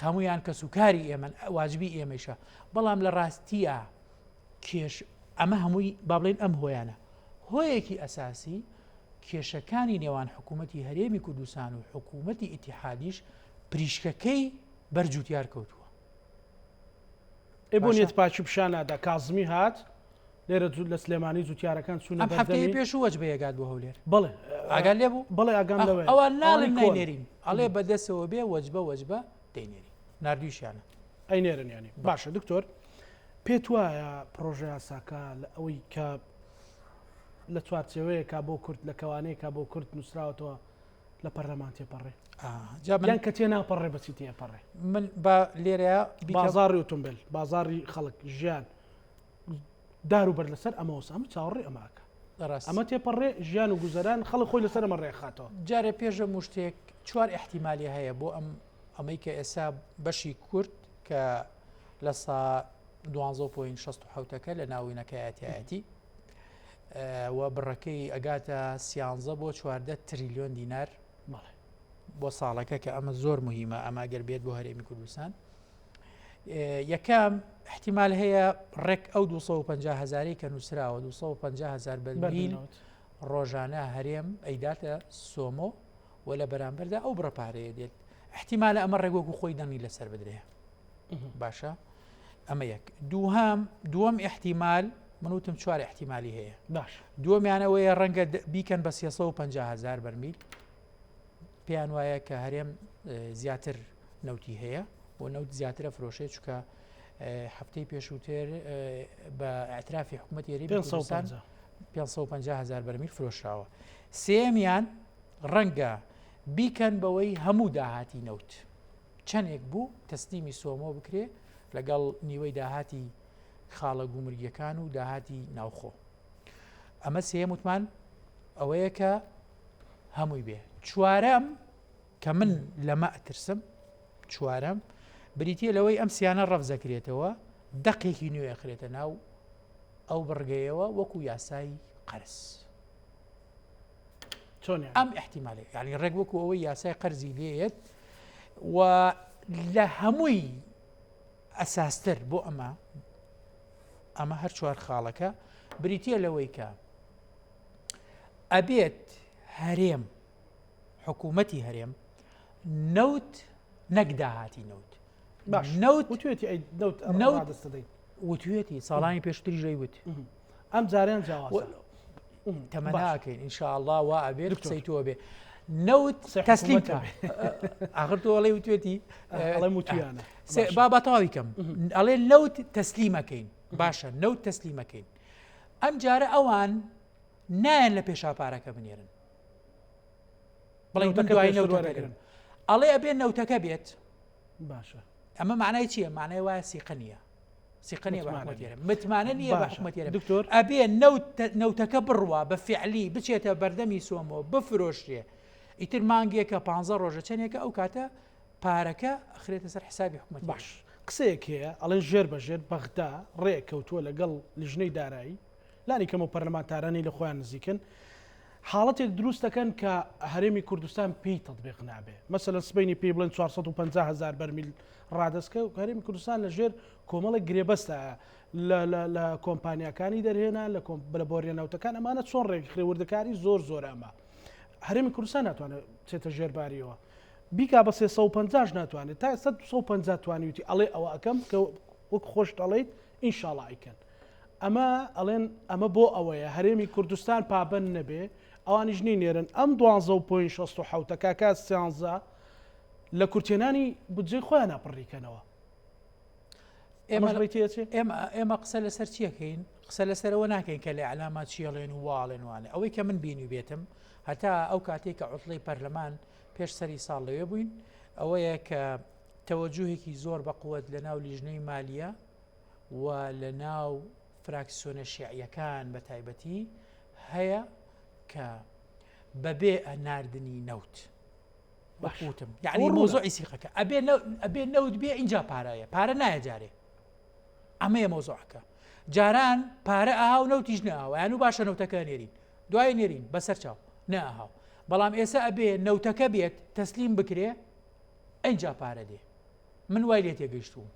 هەمویان کەسوکاری ئێمەن واجبی ئێمەیشە بەڵام لە ڕاستیە کێش ئەمە هەمووی با بڵێن ئەم هۆیانە هۆیەکی ئەساسی کێشەکانی نێوان حکوومەتی هەرێمی کوردستان و حکوومەتی ئیتیحادیش پریشکەکەی بەر جوتیار کەوتووە. ئێ بۆ نیەت پاکی پیشان نادا کازمی هات لێرە جوت لە سلێمانی جوتیارەکان چوونە ئەم هەفتەیە پێش وەجبە یەگات بۆ هەولێر بەڵێ ئاگا لێ بوو بەڵێ ئاگام لەوەیە ئەوان ناڵێن ناینێرین ئەڵێ بەدەسەوە بێ وەجبە وەجبە دەینێری ناردویشیانە ئەینێرن ینی باشە دکتۆر پێت وایە پرۆژە یاساکە لە ئەوەی کە لە چوارچێوەیەکە بۆ کورد لە کەوانەیەکە بۆ کورد نووسراوەتەوە لە پەرلەمان تێپەڕێ یان کە تێ ناپەڕێ بەچی تێپەڕێ من با لێرە بازاڕی ئۆتۆمبیل بازاڕی خەڵک ژیان دار و بەر لەسەر ئەمەوەس ئەمە چاوەڕێ ئەماکە ئەمە تێپەڕێ ژیان و گوزەران خەڵک خۆی لەسەر ئەمە ڕێخاتەوە جارێ پێشە مشتێک چوار احتیمالی هەیە بۆ ئەم ئەمەی کە ئێسا بەشی کورد کە لە سا 12.67ەکە لە ناوینەکایەتایەتی و بڕەکەی ئەگاتە سیانزە بۆ چواردە تریلیۆن دینار بۆ ساڵەکە کە ئەمە زۆر مهمە ئەمە گەر بێت بۆ هەرێمی کوردستان یەکەم احتیمال هەیە ڕێک ئەو 250 هزاری کە نووسراوە 250 هزار بەرمیل ڕۆژانە هەرێم ئەیداتە سۆمۆ و لە بەرامبەردا ئەو بڕە پارەیە دێت احتیمالە ئەمە ڕێک وەکو خۆی دەنگی لەسەر بدرێ باشە ئەمە یەک دووهام دووەم احتیمال من وتم چوار احتیمالی هەیە باش دووەمیانەوەیە ڕەنگە بیکەن بە 350 هزار بەرمیل پێیان وایە کە هەرێم زیاتر نەوتی هەیە بۆ نەوت زیاترە فرۆشێ چکە هەفتەی پێشووتر بە اعترافی حکوومەت یاری 550 هزار بەرمیل فرۆشراوە سێمیان ڕەنگە بیکەن بەوەی هەموو داهاتی نەوت چەندێک بوو تەسلیمی سۆمۆ بکرێ لەگەڵ نیوەی داهاتی خاڵە گومرگیەکان و داهاتی ناوخۆ ئەمە سێیەم وتمان ئەوەیە کە هەمووی بێ چوارەم کە من لەمە ئەترسم چوارەم بریتە لەوەی ئەم سیانە ڕەفزەکرێتەوە دەقێکی نوێ ئەخرێتە ناو ئەو بڕگەیەوە وەکو یاسای قەرز چۆن ئەم احتیمالێ یعنی ڕێک وەکو ئەوەی یاسای قەرزی لێیەت و لە هەمووی ئەساستر بۆ ئەمە ئەمە هەر چوار خاڵەکە بریتە لەوەی کە ئەبێت هەرێم حکوومەتی هەرێم نەوت نەک داهاتی نەوت باش نەوت وتوێتی ئەی نەوت نەوت دەست دەدەین وتوێتی ساڵانی پێشتریش ئەیوت ئەم جاریان جیاوازە تەمەناکەین ئینشاءاللە وا ئەبێت قسەی تۆ بێ نەوت تەسلیم کە ئاخر تۆ ئەڵێ وتوێتی ئەڵێم وتویانە با با تەواوی کەم ئەڵێ نەوت تەسلیمەکەین باشە نەوت تەسلیمەکەین ئەم جارە ئەوان نایەن لە پێشا پارەکە بنێرن بڵێ دوای نەوتەکە ئەڵێ ئەبێ نەوتەکە بێت باشە ئەمە معنای چییە معنای وایە سیقە نییە سیقە نیە بە حکومەتی هەرێم متمانە نییە بە حکومەتی هەرێم دکتۆر ئەبێ نەوت نەوتەکە بڕوا بە فعلی بچێتە بەردەمی سۆمۆ بفرۆشرێ ئیتر مانگێکە پ ڕۆژە چەندێکە ئەو کاتە پارەکە ئەخرێتە سەر حسابی حکومەت باش قسەیەک هەیە ئەڵێن ژێر بە ژێر بەغدا ڕێ کەوتووە لەگەڵ لیژنەی دارایی لانی کەمە پەرلەمانتارانی لە خۆیان نزیکن حاڵەتێک دروست دەکەن کە هەرێمی کوردستان پێی تەطبیق نابێ مەسەلەن سبەینی پێی بڵێن 450 هزار بەرمیل ڕادەستکە و هەرێمی کوردستان لە ژێر کۆمەڵێک گرێبەستە لە کۆمپانیاکانی دەرهێنا لە لە بۆریە نەوتەکان ئەمانە چۆن ڕێکخرێ وردەکاری زۆر زۆر ئەمە هەرێمی کوردستان ناتوانێت بچێتە ژێرباریەوە بیکا بە 350 ناتوانێت تا ئێستا 250 توانیوتی ئەڵێ ئەوە ئەەکەم کە وەک خۆشت ئەڵێیت ئینشاڵا ئەیکەن ئەمە ئەڵێن ئەمە بۆ ئەوەیە هەرێمی کوردستان پابند نەبێ ئەوانیش نینێرن ئەم دوانزە و point شەست و حەوتە کاکە سیانزە لە کورتێنانی بودجەی خۆیان پڕیکەنەوە ئێمە ئێمە قسە لەسەر چیەکەین قسە لەسەرەوە ناکەین کە لە ئەلاما چیڵێن و واڵێن وانە ئەوەی کە من بینی بێتم هەتا ئەو کاتێک کە عوتڵی پەرلەمان پێش سەری ساڵ لەوێ بووین ئەوەیە کە تەوەجوهێکی زۆر بە قوت لە ناو لیژنەی مالیە و لە ناو فراکسیۆنە شیعیەکان بە تایبەتی هەیە کە بەبێ ناردنی نەوت وتم یعنی مۆزۆعی سیقەکە ئەبێ ئەبێ نەوت بێ اینجا پارەیە پارە نایە جارێ. ئەمەیە مەوزوعەکە. جاران پارە ئەها و نەوتیش نەئاوە یان و باشە نەوتەکە نێرین دوای نێرین بەسەر چاو نەئەهاو بەڵام ئێستا ئەبێ نەوتەکە بێت تەسلیم بکرێ ئەینجا پارە دێ من وای لێ تێگەیشتووم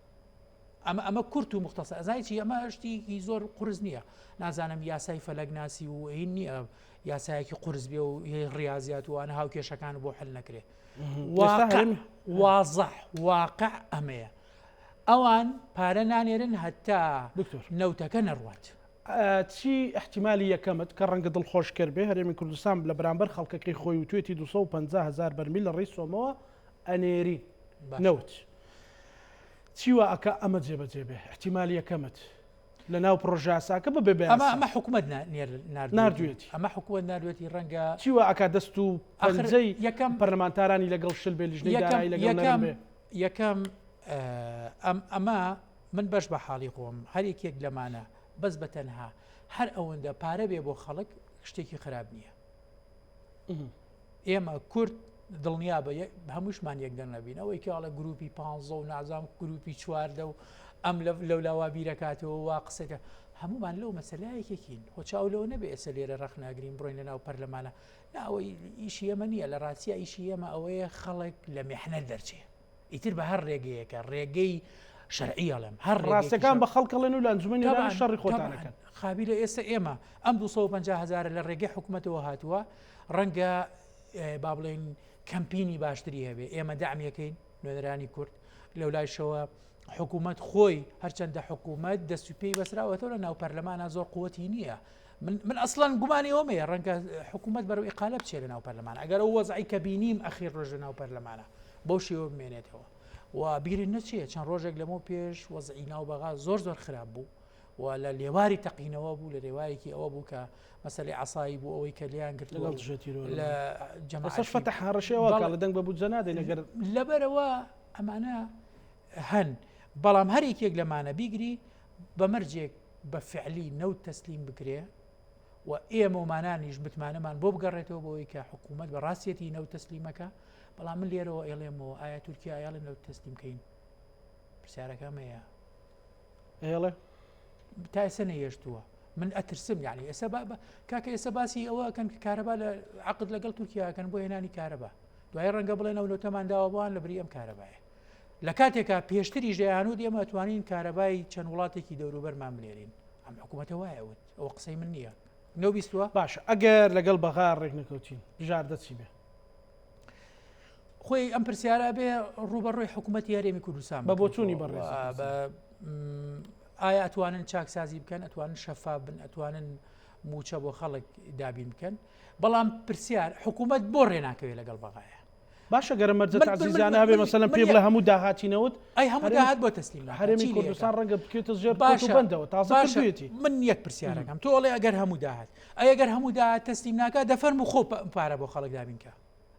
ئەمە ئەمە کورت و مختصر ئەزای چی ئەمە شتێکی زۆر قورس نییە نازانم یاسای فەلەک ناسی و هین نییە یاسایەکی قورس بێ و ڕاضیات وانە هاوکێشەکان بۆ حل نەکرێ وازح واقع ئەمەیە ئەوان پارە نانێرن هەتا نەوتەکە نەڕوات. چی ئیحتیمالی یەکەمت کە ڕەنگە دڵخۆشکەر بێ، هەرێمی کوردستان لە بەرامبەر خەڵکەکەی خۆی وتوێتی 250 هەزار بەرمیل لە ڕێی سۆمەوە ئەنێرین نەوت. چی وا ئەکا ئەمە جێبەجێ بێ؟ ئیحتیمالی یەکەمت لە ناو پڕۆژەیاساکە ببێ بە یاسا. ئەمە حکومەت ناردوێتی. ئەمە حکومەت ناردوێتی ڕەنگە. چی وا ئەکا دەست و پەنجەی پەرلەمانتارانی لەگەڵ شل بێ، لیژنەی دارایی لەگەڵ نەرم بێ؟ یەکەم ئەم ئەمە من بەش بە حاڵی خۆم هەر یەکێک لەمانە بەس بە تەنها هەر ئەوەندە پارە بێ بۆ خەڵک شتێکی خراپ نییە ئێمە کورد دڵنیا بە هەمووشمان یەکدەنگ نەبین ئەوەی کاڵە گروپی پ و نازام گروپی چواردە و ئەم لەولاوا بیرەکاتەوە وا قسەکە هەمومان لەو مەسلایەکێکین خۆ چاو لەوە نەبێ ئێستا لێرە ڕەخناگرین بڕۆین لە ناو پەرلەمانە ئەوەی ئیشی ئێمە نییە لە ڕاستیا ئیشی ئێمە ئەوەیە خەڵک لە میحنەت دەرچێ ئیتر بە هەر ڕێگەیەکە ڕێگەی شەرعی ئەڵێم هەر ڕاستەکان بە خەڵک ئەڵێن و لە ئەنجومەنی نوێنەران شەڕی خۆتان ئەکەن. قابیلە ئێستا ئێمە ئەم 250 هەزارە لە ڕێگەی حکوومەتەوە هاتووە ڕەنگە با بڵێین کەمپینی باشتری هەبێ ئێمە دەعمیەکەین نوێنەرانی کورد لەولایشەوە حکوومەت خۆی هەرچەندە حکوومەت دەست و پێی بەسراوەتەوە لە ناو پەرلەمانە زۆر قوتی نییە من من ئەسڵەن گومانی ئەوەم هەیە ڕەنگە حکوومەت بەرەو ئیقالە بچێ لە ناو پەرلەمان ئەگەر ئەو وەزعی کە بینیم ئەخیر ڕۆژ لە ناو پەرلەمانە بەو شێوە بمێنێتەوە و بیرت نەچێ چەند ڕۆژێک لەمەو پێش وەزعی ناو بەغا زۆر زۆر خراپ بوو و لە لێواری تەقینەوە بوو لە لێوارێکی ئەوە بوو کە مەسەلەی عەسایی بوو ئەوەی کە لیان گرت لەگەڵ دژە تیرۆر لە جەماعەتی فەتح هەڕەشەی وا لە دەنگ بە بودجە نادەین ئەگەر لەبەرەوە ئەمانە هەن بەڵام هەر یەکێک لەمانە بیگری بە مەرجێک بە فعلی نەوت تەسلیم بکرێ و ئێمە و مانانیش متمانەمان بۆ بگەڕێتەوە بۆی کە حکوومەت بە ڕاستیەتی نەوت تەسلیمەکە بەڵام من لێرەوە ئێڵێمەوە ئایا تورکیا ئەیڵێ نەوت تەسلیم کەین پرسیارەکە ئەمەیە ئێڵێ تا ئێستا نەیەشتووە من ئەترسم یعنی ئێستا کاکە ئێستا باسی ئەوە کەن کە کارەبا لە عقد لەگەڵ تورکیاکەن بۆ هێنانی کارەبا دوای ڕەنگە بڵێن ئەو نەوتەمان داوە بۆیان لە بری ئەم کارەبایە لە کاتێکا پێشتریش دەیانوت ئێمە ئەتوانین کارەبای چەند وڵاتێکی دەوروبەرمان بنێرین، ئەم حکوومەتە وایە وت، ئەوە قسەی من نییە. نەوبیستووە؟ باشە ئەگەر لەگەڵ بەغا ڕێک نەکەوتین بژاردە چی بێ؟ خۆی ئەم پرسیارە بێ ڕووبەڕووی حکوومەتی هەرێمی کوردستان بە بۆچوونی بەڕێز ئایا ئەتوانن چاکسازی بکەن ئەتوانن شەفاف بن ئەتوانن موچە بۆ خەڵک دابین بکەن بەڵام پرسیار حکوومەت بۆ ڕێ ناکەوێت لەگەڵ بەغایە باشە گەرە مەرجە تعزیزیانە هەبێ مەسەلەن پێ بڵێ هەموو داهاتی نەوت ئەی هەموو داهات بۆ تەسلیم ناکات هەرێمی کوردستان ڕەنگە بکەوێتە ژێر باشە بەندەوە تازە کردوێتی من یەک پرسیارەکەم تۆ ئەڵێ ئەگەر هەموو داهات ئەی ئەگەر هەموو داهات تەسلیم ناکات دەفەرموو خۆ پارە بۆ خەڵک دابین کە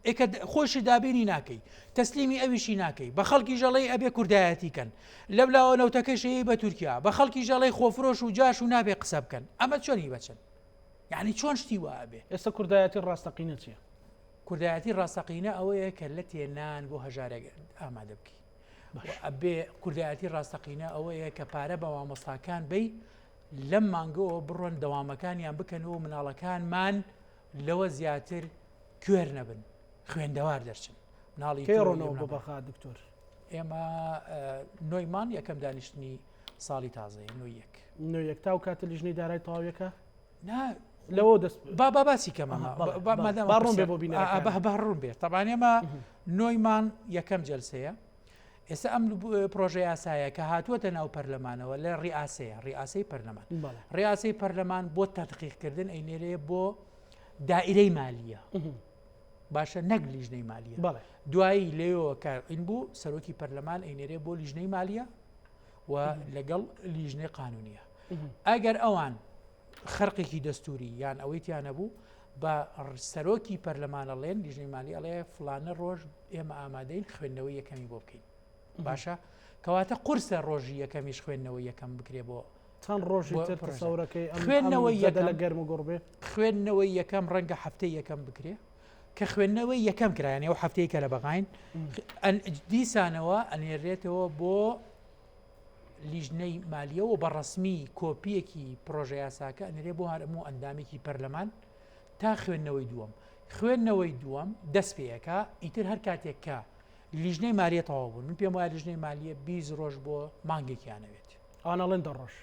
ئێکە خۆشی دابینی ناکەی تەسلیمی ئەویشی ناکەی بە خەڵکی ژەڵی ئەبێ کوردایەتی کەن لەولاوە نەوتەکەشەیە بە تورکیا بە خەڵکی ژەڵی خۆفرۆش و جاش و نابێ قسە بکەن ئەمە چۆنی بەچن یعنی چۆن شتی وا ئەبێ ئێستا کوردایەتی ڕاستەقینە چییە؟ کوردایەتی ڕاستەقینە ئەوەیە کە لەتێ نان بۆ هەژارێک ئامادە بکەی ئەبێ کوردایەتی ڕاستەقینە ئەوەیە کە پارە بە مامۆستاکان بی لەم مانگەوە بڕۆن دەوامەکانیان بکەن و مناڵەکانمان لەوە زیاتر کوێر نەبن خوێندەوار دەرچن مناڵی ڕۆنەوە بۆ بەغا دکتۆر ئێمە نۆی مان یەکەم دانیشتنی ساڵی تازەیە نۆ یەک نۆ یەک تاو کاتە لیژنەی دارای تەواویەکە نا لەوە دەست با با باسی کەم ئەمە با ڕوون بێ بۆ بینەرەکان با ڕوون بێ تەبان ئێمە نۆی مان یەکەم جەلسەیە ئێستا ئەم پرۆژە یاسایە کە هاتووەتە ناو پەرلەمانەوە لە ڕیاسەیە ڕیاسەی پەرلەمان ڕیاسەی پەرلەمان بۆ تەدقیقکردن ئەینێرێ بۆ دائرەی مالیە باشە نەک لیژنەی مالیە دوایی لێەوە کە این بوو سەرۆکی پەرلەمان ئەینێرێ بۆ لیژنەی مالیە و لەگەڵ لیژنەی قانونیە ئەگەر ئەوان خەرقێکی دەستوری یان ئەوەی تیا نەبوو بە سەرۆکی پەرلەمان ئەڵێن لیژنەی مالی ئەڵێ فلانە ڕۆژ ئێمە ئامادەین خوێندنەوەی یەکەمی بۆ بکەین باشە کەواتە قورسە ڕۆژی یەکەمیش خوێندنەوەی یەکەم بکرێ بۆ چەند ڕۆژی تر تەسەورەکەی خوێندنەوەی یەکەم لە گەرم و گوڕ بێ خوێندنەوەی یەکەم ڕەنگە هەفتەی یەکەم بکرێ کە خوێندنەوەی یەکەم کرایانی ئەو هەفتەی کە لە بەغاین دیسانەوە ئەنێرێتەوە بۆ. لیژنەی مالیەوە بە ڕەسمی کۆپیەکی پرۆژە یاساکە ئەنرێ بۆ هەرموو ئەندامێکی پەرلەمان تا خوێندنەوەی دووەم. خوێندنەوەی دووەم دەست پێ ئەکا، ئیتر هەر کاتێک کە لیژنەی مالیە تەواو بوون، من پێم وایە لیژنەی مالیە 20 ڕۆژ بۆ مانگێکیان ئەوێت. ئەوان ئەڵێن دە ڕۆژ.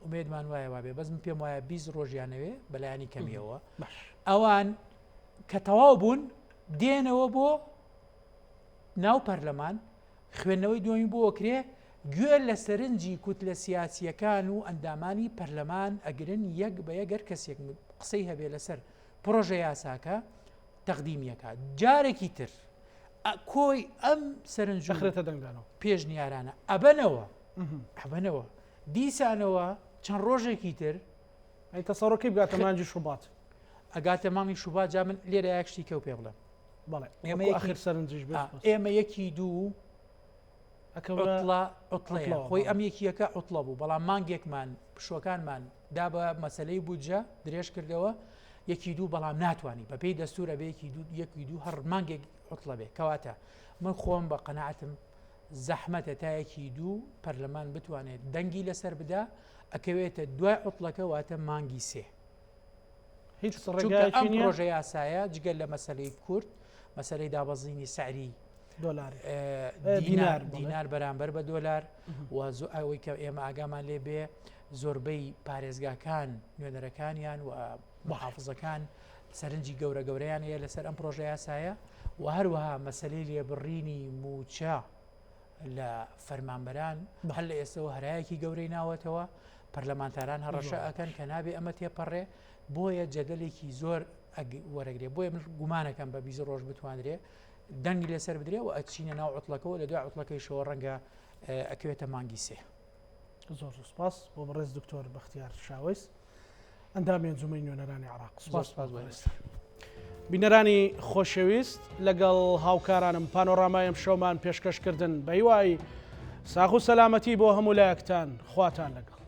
ئومێدمان وایە وابێ، بەس من پێم وایە 20 ڕۆژیان ئەوێ بەلایەنی کەمیەوە. باش. ئەوان کە تەواو بوون دێنەوە بۆ ناو پەرلەمان، خوێندنەوەی دووەمی بۆ ئەکرێ، گوێ لە سەرنجی کوتلە سیاسییەکان و ئەندامانی پەرلەمان ئەگرن یەک بە یەک گەر کەسێک قسەی هەبێ لەسەر پڕۆژە یاساکە تەقدیمی ئەکات جارێکی تر کۆی ئەم سەرنج و ئەخرێتە دەنگدانەوە. پێشنیارانە ئەبەنەوە ئەبەنەوە دیسانەوە چەند ڕۆژێکی تر ئەی تەسەڕۆکەی بگاتە مانگی شوبات. ئەگاتە مانگی شوبات جا من لێرە یەک شتی کەو پێ بڵێم بەڵێ ئێمە یەکی ئاخر سەرنجیش بێت سپاس. ئێمە یەکی دوو ئەکەونە عوتڵە عوتڵەیە عوتڵەوە، خۆی بەڵێ. ئەم یەکیەکە عوتڵە بوو بەڵام مانگێکمان پشووەکانمان دا بە مەسەلەی بودجە درێژ کردەوە یەکی دوو بەڵام ناتوانانی بەپێی دەستور ئەبێ یەکی دوو یەکی دوو هەر مانگێک عوتڵە بێ کەواتە من خۆم بە قەناعەتم زەحمەتە تا یەکی دوو پەرلەمان بتوانێت دەنگی لەسەر بدا ئەکەوێتە دوای عوتڵەکە واتە مانگی سێ. هیچ چونکە ڕێگایەکی ئەم نییە پرۆژە یاسایە جگە لە مەسەلەی کورد مەسەلەی دابەزینی سعری دۆلار دینار دینار بەڵێ. دینار بەرامبەر بە دۆلار و زۆ- ئەوەی کە ئێمە ئاگامان لێ بێ زۆربەی پارێزگاکان نوێنەرەکانیان و محافزەکان سەرنجی گەورە گەورەیان هەیە لەسەر ئەم پرۆژە یاسایە و هەروەها مەسەلەی لێبڕینی مووچە لە فەرمانبەران هەر لە ئێستەوە هەرایەکی گەورەی ناوەتەوە، پەرلەمانتاران هەڕەشە ئەکەن کە نابێ ئەمە تێپەڕێ، بۆیە جەدەلێکی زۆر وەرەگرێ، بۆیە من گومانەکەم بە 20 ڕۆژ بتوانرێ دەنگی لەسەر بدرێ و ئەچینە ناو عوتڵەکەوە لە دوای عوتڵەکەیشەوە ڕەنگە ئەکەوێتە مانگی سێ. زۆر زۆر سپاس بۆ بەڕێز دکتۆر بەختیار شاوەیس. ئەندامی ئەنجومەنی نوێنەرانی عێراق. زۆر سپاس بۆ ئێستا. بینەرانی خۆشەویست لەگەڵ هاوکارانم پانۆرامای ئەم شەومان پێشکەش کردن بە هیوای ساغ و سەلامەتی بۆ هەموو لایەکتان خواتان لەگەڵ.